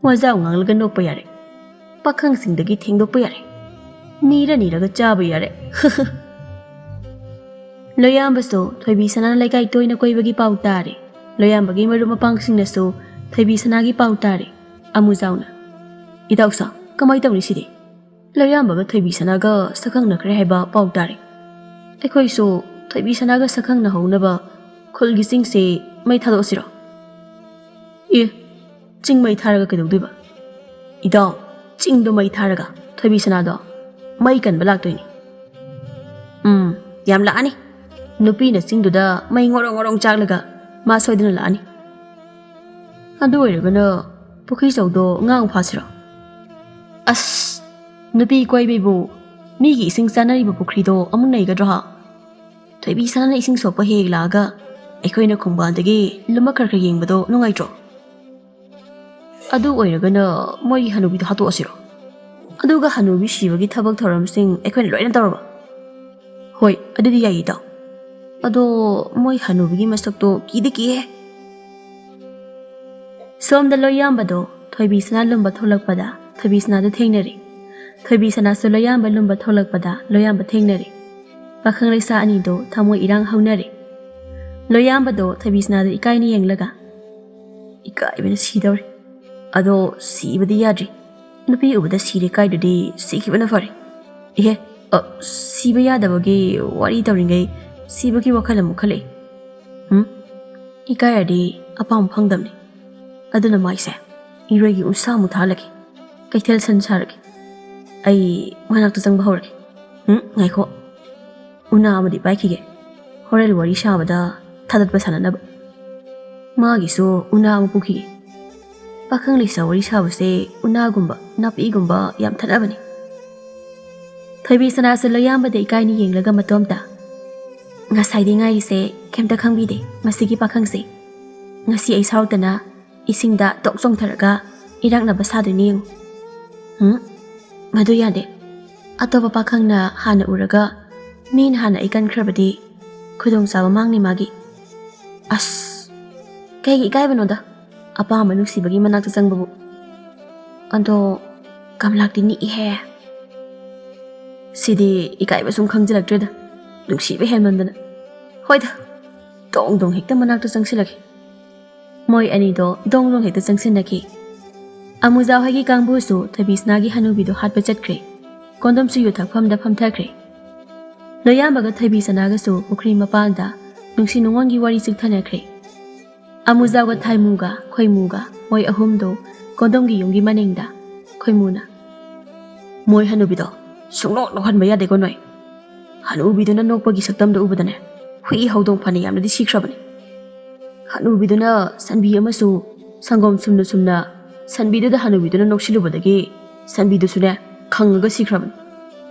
ꯋꯥꯖꯥꯎ ꯉꯥꯡꯂꯒ ꯅꯣꯛꯄ ꯌꯥꯔꯦ꯫ ꯄꯥꯈꯪꯁꯤꯡꯗꯒꯤ ꯊꯦꯡꯗꯣꯛꯄ ꯌꯥꯔꯦ꯫ ꯅꯤꯔ ꯅꯤꯔꯒ ꯆꯥꯕ ꯌꯥꯔꯦ꯫ ꯂꯣꯌꯥꯝꯕꯁꯨ ꯊꯣꯏꯕꯤ ꯁꯅꯥ ꯂꯩꯀꯥꯏ ꯇꯣꯏꯅ ꯀꯣꯏꯕꯒꯤ ꯄꯥꯎ ꯇꯥꯔꯦ꯫ ꯂꯣꯌꯥꯝꯕꯒꯤ ꯃꯔꯨꯞ ꯃꯄꯥꯡꯁꯤꯡꯅꯁꯨ ꯊꯣꯏꯕꯤ ꯁꯅꯥꯒꯤ ꯄꯥꯎ ꯇꯥꯔꯦ꯫ ꯑꯃꯨꯖꯥꯎꯅ, "ꯏꯇꯥꯎꯁꯥ, ꯀꯃꯥꯏ ꯇꯧꯅꯤ ꯁꯤꯗꯤ? ꯂꯣꯌꯥꯝꯕꯒ ꯊꯣꯏꯕꯤ ꯁꯅꯥꯒ ꯁꯛꯈꯪꯅꯈ꯭ꯔꯦ ꯍꯥꯏꯕ ꯄꯥꯎ ꯇꯥꯔꯦ꯫ ꯑꯩꯈꯣꯏꯁꯨ ꯊꯣꯏꯕꯤ ꯁꯅꯥꯒ ꯁꯛꯈꯪꯅꯍꯧꯅꯕ ꯈꯨꯜꯒꯤ ꯆꯤꯡꯁꯦ ꯃꯩ ꯊꯥꯗꯣꯛꯑꯁꯤꯔꯣ?" "ꯑꯦ, ꯆꯤꯡ ꯃꯩ ꯊꯥꯔꯒ ꯀꯩꯗꯧꯗꯣꯏꯕ? ꯏꯇꯥꯎ, ꯆꯤꯡꯗꯣ ꯃꯩ ꯊꯥꯔꯒ ꯊꯣꯏꯕꯤ ꯁꯅꯥꯗꯣ ꯃꯩ ꯀꯟꯕ ꯂꯥꯛꯇꯣꯏꯅꯤ꯫ ꯎꯝ, ꯌꯥꯝ ꯂꯥꯛꯑꯅꯤ꯫ ꯅꯨꯄꯤꯅ ꯆꯤꯡꯗꯨꯗ ꯃꯩ ꯉꯣꯔꯣꯡ ꯉꯣꯔꯣꯡ ꯆꯥꯛꯂꯒ ꯃꯥ ꯁꯣꯏꯗꯅ ꯂꯥꯛꯑꯅꯤ꯫ ꯑꯗꯨ ꯑꯣꯏꯔꯒꯅ ꯄꯨꯈ꯭ꯔꯤ ꯆꯧꯗꯣ ꯉꯥ ꯑꯃꯨꯛ ꯐꯥꯁꯤꯔꯣ?" "ꯑꯁ, ꯅꯨꯄꯤ ꯀꯣꯏꯕꯩꯕꯨ ꯃꯤꯒꯤ ꯏꯁꯤꯡ ꯆꯥꯅꯔꯤꯕ ꯄꯨꯈ꯭ꯔꯤꯗꯣ ꯑꯃꯨꯛ ꯅꯩꯒꯗ꯭ꯔꯣ ꯍꯥ? ꯊꯣꯏꯕꯤ ꯁꯅꯥꯅ ꯏꯁꯤꯡ ꯁꯣꯛꯄ ꯍꯦꯛ ꯂꯥꯛꯑꯒ ꯑꯩꯈꯣꯏꯅ ꯈꯣꯡꯕꯥꯟꯗꯒꯤ ꯂꯨꯝꯃꯛ ꯈꯔ ꯈꯔ ꯌꯦꯡꯕꯗꯣ ꯅꯨꯡꯉꯥꯏꯇ꯭ꯔꯣ? ꯑꯗꯨ ꯑꯣꯏꯔꯒꯅ ꯃꯣꯏꯒꯤ ꯍꯅꯨꯕꯤꯗꯣ ꯍꯥꯠꯇꯣꯛꯑꯁꯤꯔꯣ? ꯑꯗꯨꯒ ꯍꯅꯨꯕꯤ ꯁꯤꯕꯒꯤ ꯊꯕꯛ ꯊꯧꯔꯝꯁꯤꯡ ꯑꯩꯈꯣꯏꯅ ꯂꯣꯏꯅ ꯇꯧꯔꯕ?" "ꯍꯣꯏ, ꯑꯗꯨꯗꯤ ꯌꯥꯏꯌꯦ, ꯏꯇꯥꯎ꯫ ꯑꯗꯣ ꯃꯣꯏ ꯍꯅꯨꯕꯤꯒꯤ ꯃꯁꯛꯇꯣ ꯀꯤꯗꯤ ꯀꯤꯍꯦ꯫" ꯁꯣꯝꯗ ꯂꯣꯌꯥꯝꯕꯗꯣ ꯊꯣꯏꯕꯤ ꯁꯅꯥ ꯂꯨꯝꯕ ꯊꯣꯛꯂꯛꯄꯗ ꯊꯣꯏꯕꯤ ꯁꯅꯥꯗꯨ ꯊꯦꯡꯅꯔꯦ꯫ ꯊꯣꯏꯕꯤ ꯁꯅꯥꯁꯨ ꯂꯣꯌꯥꯝꯕ ꯂꯨꯝꯕ ꯊꯣꯛꯂꯛꯄꯗ ꯂꯣꯌꯥꯝꯕ ꯊꯦꯡꯅꯔꯦ꯫ ꯄꯥꯈꯪ ꯂꯩꯁꯥ ꯑꯅꯤꯗꯣ ꯊꯃꯣꯏ ꯏꯔꯥꯡ ꯍꯧꯅꯔꯦ꯫ ꯂꯣꯌꯥꯝꯕꯗꯣ ꯊꯣꯏꯕꯤ ꯁꯅꯥꯗ ꯏꯀꯥꯏꯅ ꯌꯦꯡꯂꯒ, "ꯏꯀꯥꯏꯕꯅ ꯁꯤꯗꯧꯔꯦ꯫ ꯑꯗꯣ ꯁꯤꯕꯗꯤ ꯌꯥꯗ꯭ꯔꯤ꯫ ꯅꯨꯄꯤ ꯎꯕꯗ ꯁꯤꯔꯦ ꯀꯥꯏꯗꯨꯗꯤ ꯁꯤꯈꯤꯕꯅ ꯐꯔꯦ꯫ ꯏꯍꯦ, ꯑ, ꯁꯤꯕ ꯌꯥꯗꯕꯒꯤ ꯋꯥꯔꯤ ꯇꯧꯔꯤꯉꯩ ꯁꯤꯕꯒꯤ ꯋꯥꯈꯜ ꯑꯃꯨꯛ ꯈꯜꯂꯛꯏ꯫ ꯎꯝ? ꯏꯀꯥꯏꯔꯗꯤ ꯑꯄꯥꯝꯕ ꯐꯪꯗꯕꯅꯤ꯫ ꯑꯗꯨꯅ ꯃꯥꯏꯁꯦ ꯏꯔꯣꯏꯒꯤ ꯎꯟꯁꯥ ꯑꯃꯨꯛ ꯊꯥꯍꯜꯂꯒꯦ꯫ ꯀꯩꯊꯦꯜ ꯁꯟ ꯁꯥꯔꯒꯦ꯫ ꯑꯩ ꯃꯅꯥꯛꯇ ꯆꯪꯕ ꯍꯧꯔꯒꯦ꯫ ꯎꯝ, ꯉꯥꯏꯈꯣ꯫ ꯎꯅꯥ ꯑꯃꯗꯤ ꯄꯥꯏꯈꯤꯒꯦ꯫ ꯍꯣꯔꯦꯟ ꯋꯥꯔꯤ ꯁꯥꯕꯗ ꯊꯥꯗꯠꯄ ꯁꯥꯟꯅꯅꯕ꯫ ꯃꯥꯒꯤꯁꯨ ꯎꯅꯥ ꯑꯃ ꯄꯨꯈꯤꯒꯦ꯫ ꯄꯥꯈꯪ ꯂꯩꯁꯥ ꯋꯥꯔꯤ ꯁꯥꯕꯁꯦ ꯎꯅꯥꯒꯨꯝꯕ, ꯅꯥꯄꯤꯒꯨꯝꯕ ꯌꯥꯝ ꯊꯠꯅꯕꯅꯤ꯫ ꯊꯣꯏꯕꯤ ꯁꯅꯥꯁꯨ ꯂꯣꯌꯥꯝꯕꯗ ꯏꯀꯥꯏꯅ ꯌꯦꯡꯂꯒ ꯃꯇꯣꯝꯇ, "ꯉꯁꯥꯏꯗꯤ ꯉꯥꯏꯔꯤꯁꯦ ꯀꯩꯝꯇ ꯈꯪꯕꯤꯗꯦ ꯃꯁꯤꯒꯤ ꯄꯥꯈꯪꯁꯦ꯫ ꯉꯁꯤ ꯑꯩ ꯁꯥꯎꯔꯛꯇꯅ ꯏꯁꯤꯡꯗ ꯇꯣꯛ ꯆꯣꯡꯊꯔꯒ ꯏꯔꯥꯛꯅꯕ ꯁꯥꯗꯣꯏꯅꯤ ꯌꯦꯡꯉꯨ꯫ ꯎꯝ, ꯃꯗꯨ ꯌꯥꯗꯦ꯫ ꯑꯇꯣꯞꯄ ꯄꯥꯈꯪꯅ ꯍꯥꯟꯅ ꯎꯔꯒ ꯃꯤꯅ ꯍꯥꯟꯅ ꯑꯩ ꯀꯟꯈ꯭ꯔꯕꯗꯤ ꯈꯨꯗꯣꯡꯆꯥꯕ ꯃꯥꯡꯅꯤ ꯃꯥꯒꯤ꯫ ꯑꯁ, ꯀꯩꯒꯤ ꯏꯀꯥꯏꯕꯅꯣꯗ? ꯑꯄꯥꯝꯕ ꯅꯨꯡꯁꯤꯕꯒꯤ ꯃꯅꯥꯛꯇ ꯆꯪꯕꯕꯨ꯫ ꯑꯗꯣ ꯀꯝꯂꯥꯛꯇꯤ ꯅꯤꯛꯏꯍꯦ꯫ ꯁꯤꯗꯤ ꯏꯀꯥꯏꯕ ꯁꯨꯝ ꯈꯪꯖꯤꯜꯂꯛꯇ꯭ꯔꯦꯗ, ꯅꯨꯡꯁꯤꯕ ꯍꯦꯟꯃꯟꯗꯅ꯫ ꯍꯣꯏꯗ, ꯗꯣꯡ ꯗꯣꯡ ꯍꯦꯛꯇ ꯃꯅꯥꯛꯇ ꯆꯪꯁꯤꯜꯂꯒꯦ꯫ ꯃꯣꯏ ꯑꯅꯤꯗꯣ ꯗꯣꯡ ꯗꯣꯡ ꯍꯦꯛꯇ ꯆꯪꯁꯤꯟꯅꯈꯤ꯫ ꯑꯃꯨꯖꯥ ꯍꯣꯏꯒꯤ ꯀꯥꯡꯕꯨꯁꯨ ꯊꯣꯏꯕꯤꯁꯅꯥꯒꯤ ꯍꯅꯨꯕꯤꯗꯣ ꯍꯥꯠꯄ ꯆꯠꯈ꯭ꯔꯦ꯫ ꯀꯣꯟꯗꯣꯝꯁꯨ ꯌꯨ ꯊꯛꯐꯝꯗ ꯐꯝꯊꯈ꯭ꯔꯦ꯫ ꯂꯣꯌꯥꯝꯕꯒ ꯊꯣꯏꯕꯤꯁꯅꯥꯒꯁꯨ ꯄꯨꯈ꯭ꯔꯤ ꯃꯄꯥꯟꯗ ꯅꯨꯡꯁꯤ ꯅꯨꯡꯉꯣꯟꯒꯤ ꯋꯥꯔꯤ ꯆꯨꯛꯊꯅꯈ꯭ꯔꯦ꯫ ꯑꯃꯨꯖꯥꯒ ꯊꯥꯏꯃꯨꯒ ꯈꯣꯏꯃꯨꯒ ꯃꯣꯏ ꯑꯍꯨꯝꯗꯣ ꯀꯣꯟꯗꯣꯝꯒꯤ ꯌꯨꯝꯒꯤ ꯃꯅꯤꯡꯗ꯫ ꯈꯣꯏꯃꯨꯅ, "ꯃꯣꯏ ꯍꯅꯨꯕꯤꯗꯣ ꯁꯨꯡꯅꯣꯛ ꯅꯣꯛꯍꯟꯕ ꯌꯥꯗꯦꯀꯣ ꯅꯣꯏ꯫ ꯍꯅꯨꯕꯤꯗꯨꯅ ꯅꯣꯛꯄꯒꯤ ꯁꯛꯇꯝꯗꯣ ꯎꯕꯗꯅꯦ ꯍꯨꯏ ꯍꯧꯗꯣꯡ ꯐꯅ ꯌꯥꯝꯅꯗꯤ ꯁꯤꯈ꯭ꯔꯕꯅꯤ꯫ ꯍꯅꯨꯕꯤꯗꯨꯅ ꯁꯟꯕꯤ ꯑꯃꯁꯨ ꯁꯪꯒꯣꯝ ꯁꯨꯝꯅ ꯁꯨꯝꯅ ꯁꯟꯕꯤꯗꯨꯗ ꯍꯅꯨꯕꯤꯗꯨꯅ ꯅꯣꯛꯁꯤꯜꯂꯨꯕꯗꯒꯤ ꯁꯟꯕꯤꯗꯨꯁꯨꯅꯦ ꯈꯪꯉꯒ ꯁꯤꯈ꯭ꯔꯕꯅꯤ꯫"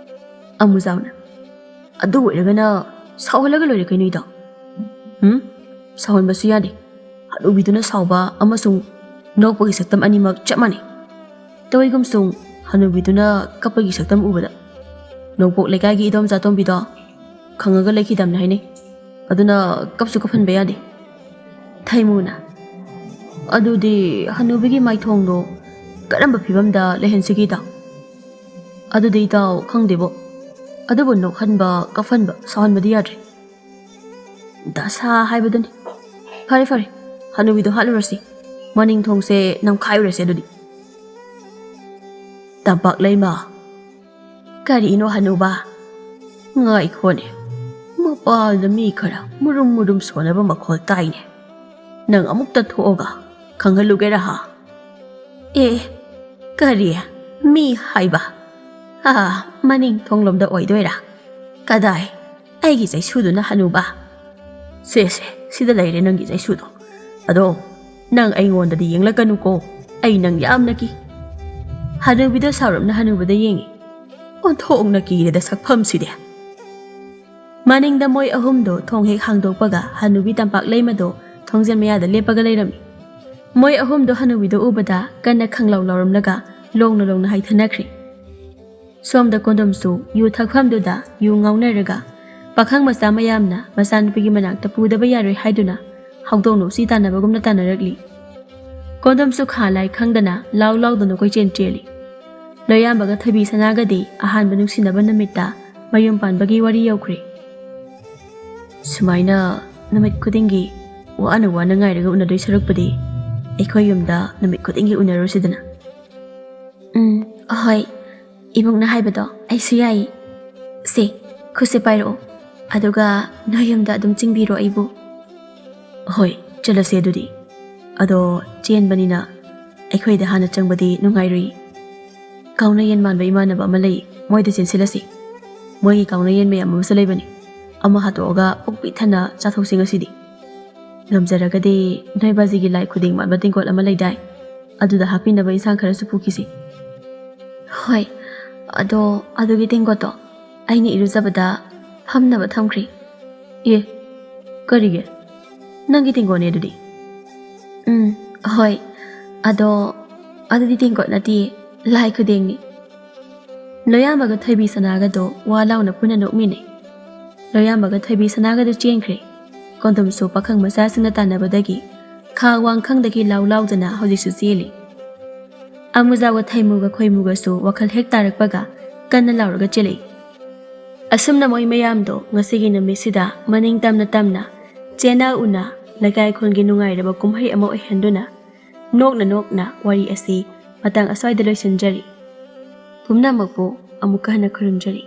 ꯑꯃꯨꯖꯥꯎꯅ, "ꯑꯗꯨ ꯑꯣꯏꯔꯒꯅ ꯁꯥꯎꯍꯜꯂꯒ ꯂꯣꯏꯔꯦ ꯀꯩꯅꯣ ꯏꯇꯥꯎ꯫" "ꯎꯝ, ꯁꯥꯎꯍꯟꯕꯁꯨ ꯌꯥꯗꯦ꯫ ꯍꯅꯨꯕꯤꯗꯨꯅ ꯁꯥꯎꯕ ꯑꯃꯁꯨꯡ ꯅꯣꯛꯄꯒꯤ ꯁꯛꯇꯝ ꯑꯅꯤꯃꯛ ꯆꯞ ꯃꯥꯟꯅꯩ꯫ ꯇꯧꯏꯒꯨꯝꯁꯨꯡ ꯍꯅꯨꯕꯤꯗꯨꯅ ꯀꯞꯄꯒꯤ ꯁꯛꯇꯝ ꯎꯕꯗ ꯅꯣꯡꯄꯣꯛ ꯂꯩꯀꯥꯏꯒꯤ ꯏꯗꯣꯝꯆꯥ ꯇꯣꯝꯕꯤꯗꯣ ꯈꯪꯉꯒ ꯂꯩꯈꯤꯗꯕꯅꯤ ꯍꯥꯏꯅꯩ꯫ ꯑꯗꯨꯅ ꯀꯞꯁꯨ ꯀꯞꯍꯟꯕ ꯌꯥꯗꯦ꯫" ꯊꯩꯃꯨꯅ, "ꯑꯗꯨꯗꯤ ꯍꯅꯨꯕꯤꯒꯤ ꯃꯥꯏꯊꯣꯡꯗꯣ ꯀꯔꯝꯕ ꯐꯤꯕꯝꯗ ꯂꯩꯍꯟꯁꯤꯒꯦ ꯏꯇꯥꯎ?" "ꯑꯗꯨꯗꯤ ꯏꯇꯥꯎ ꯈꯪꯗꯦꯕꯣ꯫ ꯑꯗꯨꯕꯨ ꯅꯣꯛꯍꯟꯕ, ꯀꯞꯍꯟꯕ, ꯁꯥꯎꯍꯟꯕꯗꯤ ꯌꯥꯗ꯭ꯔꯦ꯫" "ꯗꯁꯥ ꯍꯥꯏꯕꯗꯨꯅꯤ꯫ ꯐꯔꯦ ꯐꯔꯦ, ꯍꯅꯨꯕꯤꯗꯣ ꯍꯥꯠꯂꯨꯔꯁꯤ꯫ ꯃꯅꯤꯡ ꯊꯣꯡꯁꯦ ꯅꯝꯈꯥꯏꯔꯨꯔꯁꯦ ꯑꯗꯨꯗꯤ꯫" ꯇꯝꯄꯥꯛ ꯂꯩꯃ꯫ "ꯀꯔꯤꯅꯣ ꯍꯅꯨꯕ?" "ꯉꯥꯏꯈꯣꯅꯦ, ꯃꯄꯥꯜꯗ ꯃꯤ ꯈꯔ ꯃꯨꯔꯨꯝ ꯃꯨꯔꯨꯝ ꯁꯣꯟꯅꯕ ꯃꯈꯣꯜ ꯇꯥꯏꯅꯦ꯫ ꯅꯪ ꯑꯃꯨꯛꯇ ꯊꯣꯛꯑꯒ ꯈꯪꯍꯜꯂꯨꯒꯦꯔꯥ ꯍꯥ?" "ꯑꯦ, ꯀꯔꯤ? ꯃꯤ ꯍꯥꯏꯕ? ꯑꯥ, ꯃꯅꯤꯡ ꯊꯣꯡꯂꯣꯝꯗ ꯑꯣꯏꯗꯣꯏꯔꯥ? ꯀꯗꯥꯏ? ꯑꯩꯒꯤ ꯆꯩꯁꯨꯗꯨꯅ ꯍꯅꯨꯕ꯫ ꯁꯦ, ꯁꯦ, ꯁꯤꯗ ꯂꯩꯔꯦ ꯅꯪꯒꯤ ꯆꯩꯁꯨꯗꯣ꯫ ꯑꯗꯣ ꯅꯪ ꯑꯩꯉꯣꯟꯗꯗꯤ ꯌꯦꯡꯂꯛꯀꯅꯨꯀꯣ, ꯑꯩ ꯅꯪ ꯌꯥꯝꯅ ꯀꯤ꯫" ꯍꯅꯨꯕꯤꯗꯣ ꯁꯥꯎꯔꯞꯅ ꯍꯅꯨꯕꯗ ꯌꯦꯡꯉꯤ꯫ "ꯑꯣꯟꯊꯣꯛꯅ ꯀꯤꯔꯦꯗ ꯁꯛꯐꯝꯁꯤꯗꯤ꯫" ꯃꯅꯤꯡꯗ ꯃꯣꯏ ꯑꯍꯨꯝꯗꯣ ꯊꯣꯡ ꯍꯦꯛ ꯍꯥꯡꯗꯣꯛꯄꯒ ꯍꯅꯨꯕꯤ ꯇꯝꯄꯥꯛ ꯂꯩꯃꯗꯣ ꯊꯣꯡꯖꯦꯜ ꯃꯌꯥꯗ ꯂꯦꯞꯄꯒ ꯂꯩꯔꯝꯃꯤ꯫ ꯃꯣꯏ ꯑꯍꯨꯝꯗꯣ ꯍꯅꯨꯕꯤꯗꯣ ꯎꯕꯗ ꯀꯟꯅ ꯈꯪꯂꯥꯎ ꯂꯥꯎꯔꯝꯂꯒ ꯂꯣꯡꯅ ꯂꯣꯡꯅ ꯍꯥꯏꯊꯅꯈ꯭ꯔꯦ꯫ ꯁꯣꯝꯗ ꯀꯣꯟꯗꯣꯝꯁꯨ ꯌꯨ ꯊꯛꯐꯝꯗꯨꯗ ꯌꯨ ꯉꯥꯎꯅꯔꯒ ꯄꯥꯈꯪ ꯃꯆꯥ ꯃꯌꯥꯝꯅ ꯃꯆꯥꯅꯨꯄꯤꯒꯤ ꯃꯅꯥꯛꯇ ꯄꯨꯗꯕ ꯌꯥꯔꯣꯏ ꯍꯥꯏꯗꯨꯅ ꯍꯧꯗꯣꯡ ꯅꯨꯡꯁꯤ ꯇꯥꯟꯅꯕꯒꯨꯝꯅ ꯇꯥꯟꯅꯔꯛꯂꯤ꯫ ꯀꯣꯟꯗꯣꯝꯁꯨ ꯈꯥ ꯂꯥꯏ ꯈꯪꯗꯅ ꯂꯥꯎ ꯂꯥꯎꯗꯨꯅ ꯀꯣꯏꯆꯦꯟ ꯆꯦꯜꯂꯤ꯫ ꯂꯣꯌꯥꯝꯕꯒ ꯊꯣꯏꯕꯤ ꯁꯅꯥꯒꯗꯤ ꯑꯍꯥꯟꯕ ꯅꯨꯡꯁꯤꯅꯕ ꯅꯨꯃꯤꯠꯇ ꯃꯌꯨꯝ ꯄꯥꯟꯕꯒꯤ ꯋꯥꯔꯤ ꯌꯧꯈ꯭ꯔꯦ꯫ ꯁꯨꯃꯥꯏꯅ ꯅꯨꯃꯤꯠ ꯈꯨꯗꯤꯡꯒꯤ ꯋꯥꯅ ꯋꯥꯅ ꯉꯥꯏꯔꯒ ꯎꯅꯗꯣꯏ ꯁꯔꯨꯛꯄꯨꯗꯤ ꯑꯩꯈꯣꯏ ꯌꯨꯝꯗ ꯅꯨꯃꯤꯠ ꯈꯨꯗꯤꯡꯒꯤ ꯎꯅꯔꯨꯁꯤꯗꯅ꯫ ꯎꯝ, ꯍꯣꯏ, ꯏꯕꯨꯡꯅ ꯍꯥꯏꯕꯗꯣ ꯑꯩꯁꯨ ꯌꯥꯏ꯫ ꯁꯦ, ꯈꯨꯠꯁꯦ ꯄꯥꯏꯔꯛꯑꯣ, ꯑꯗꯨꯒ ꯅꯣꯏ ꯌꯨꯝꯗ ꯑꯗꯨꯝ ꯆꯤꯡꯕꯤꯔꯣ ꯑꯩꯕꯨ꯫ ꯍꯣꯏ, ꯆꯠꯂꯁꯦ ꯑꯗꯨꯗꯤ꯫ ꯑꯗꯣ ꯆꯦꯟꯕꯅꯤꯅ ꯑꯩꯈꯣꯏꯗ ꯍꯥꯟꯅ ꯆꯪꯕꯗꯤ ꯅꯨꯡꯉꯥꯏꯔꯨꯏ꯫ ꯀꯥꯎꯅ ꯌꯦꯟ ꯃꯥꯟꯕ ꯏꯃꯥꯟꯅꯕ ꯑꯃ ꯂꯩ, ꯃꯣꯏꯗ ꯆꯦꯟꯁꯤꯜꯂꯁꯤ꯫ ꯃꯣꯏꯒꯤ ꯀꯥꯎꯅ ꯌꯦꯟ ꯃꯌꯥꯝ ꯑꯃꯁꯨ ꯂꯩꯕꯅꯤ, ꯑꯃ ꯍꯥꯠꯇꯣꯛꯑꯒ ꯄꯨꯛ ꯄꯤꯛ ꯊꯟꯅ ꯆꯥꯊꯣꯛꯁꯤ ꯉꯁꯤꯗꯤ꯫ ꯉꯝꯖꯔꯒꯗꯤ ꯅꯣꯏ ꯕꯥꯖꯤꯒꯤ ꯂꯥꯏ ꯈꯨꯗꯦꯡ ꯃꯥꯟꯕ ꯇꯦꯡꯀꯣꯠ ꯑꯃ ꯂꯩꯗꯥꯏ, ꯑꯗꯨꯗ ꯍꯥꯞꯄꯤꯅꯕ ꯏꯟꯁꯥꯡ ꯈꯔꯁꯨ ꯄꯨꯈꯤꯁꯤ꯫ ꯍꯣꯏ, ꯑꯗꯣ ꯑꯗꯨꯒꯤ ꯇꯦꯡꯀꯣꯠꯇꯣ ꯑꯩꯅ ꯏꯔꯨꯖꯕꯗ ꯐꯝꯅꯕ ꯊꯝꯈ꯭ꯔꯦ꯫ ꯑꯦ, ꯀꯔꯤꯒꯤ? ꯅꯪꯒꯤ ꯇꯦꯡꯀꯣꯠꯅꯦ ꯑꯗꯨꯗꯤ꯫ ꯎꯝ, ꯍꯣꯏ, ꯑꯗꯣ ꯑꯗꯨꯗꯤ ꯇꯦꯡꯀꯣꯠ ꯅꯠꯇꯤꯌꯦ, ꯂꯥꯏ ꯈꯨꯗꯦꯡꯅꯤ꯫ ꯂꯣꯌꯥꯝꯕꯒ ꯊꯣꯏꯕꯤ ꯁꯅꯥꯒꯗꯣ ꯋꯥ ꯂꯥꯎꯅ ꯄꯨꯟꯅ ꯅꯣꯛꯃꯤꯟꯅꯩ꯫ ꯂꯣꯌꯥꯝꯕꯒ ꯊꯣꯏꯕꯤ ꯁꯅꯥꯒꯗꯣ ꯆꯦꯟꯈ꯭ꯔꯦ꯫ ꯀꯣꯟꯗꯣꯝꯁꯨ ꯄꯥꯈꯪ ꯃꯆꯥꯁꯤꯡꯅ ꯇꯥꯟꯅꯕꯗꯒꯤ ꯈꯥ ꯋꯥꯡ ꯈꯪꯗꯒꯩ ꯂꯥꯎ ꯂꯥꯎꯗꯅ ꯍꯧꯖꯤꯛꯁꯨ ꯆꯦꯜꯂꯤ꯫ ꯑꯃꯨꯖꯥꯒ ꯊꯩꯃꯨꯒ ꯈꯣꯏꯃꯨꯒꯁꯨ ꯋꯥꯈꯜ ꯍꯦꯛ ꯇꯥꯔꯛꯄꯒ ꯀꯟꯅ ꯂꯥꯎꯔꯒ ꯆꯦꯜꯂꯛꯏ꯫ ꯑꯁꯨꯝꯅ ꯃꯣꯏ ꯃꯌꯥꯝꯗꯣ ꯉꯁꯤꯒꯤ ꯅꯨꯃꯤꯠꯁꯤꯗ ꯃꯅꯤꯡ ꯇꯝꯅ ꯇꯝꯅ, ꯆꯦꯅꯥ ꯎꯅ ꯂꯩꯀꯥꯏ ꯈꯨꯜꯒꯤ ꯅꯨꯡꯉꯥꯏꯔꯕ ꯀꯨꯝꯍꯩ ꯑꯃ ꯑꯣꯏꯍꯟꯗꯨꯅ ꯅꯣꯛꯅ ꯅꯣꯛꯅ ꯋꯥꯔꯤ ꯑꯁꯤ ꯃꯇꯥꯡ ꯑꯁ꯭ꯋꯥꯏꯗ ꯂꯣꯏꯁꯤꯟꯖꯔꯤ꯫ ꯄꯨꯝꯅꯃꯛꯄꯨ ꯑꯃꯨꯛꯀ ꯍꯟꯅ ꯈꯨꯔꯨꯝꯖꯔꯤ꯫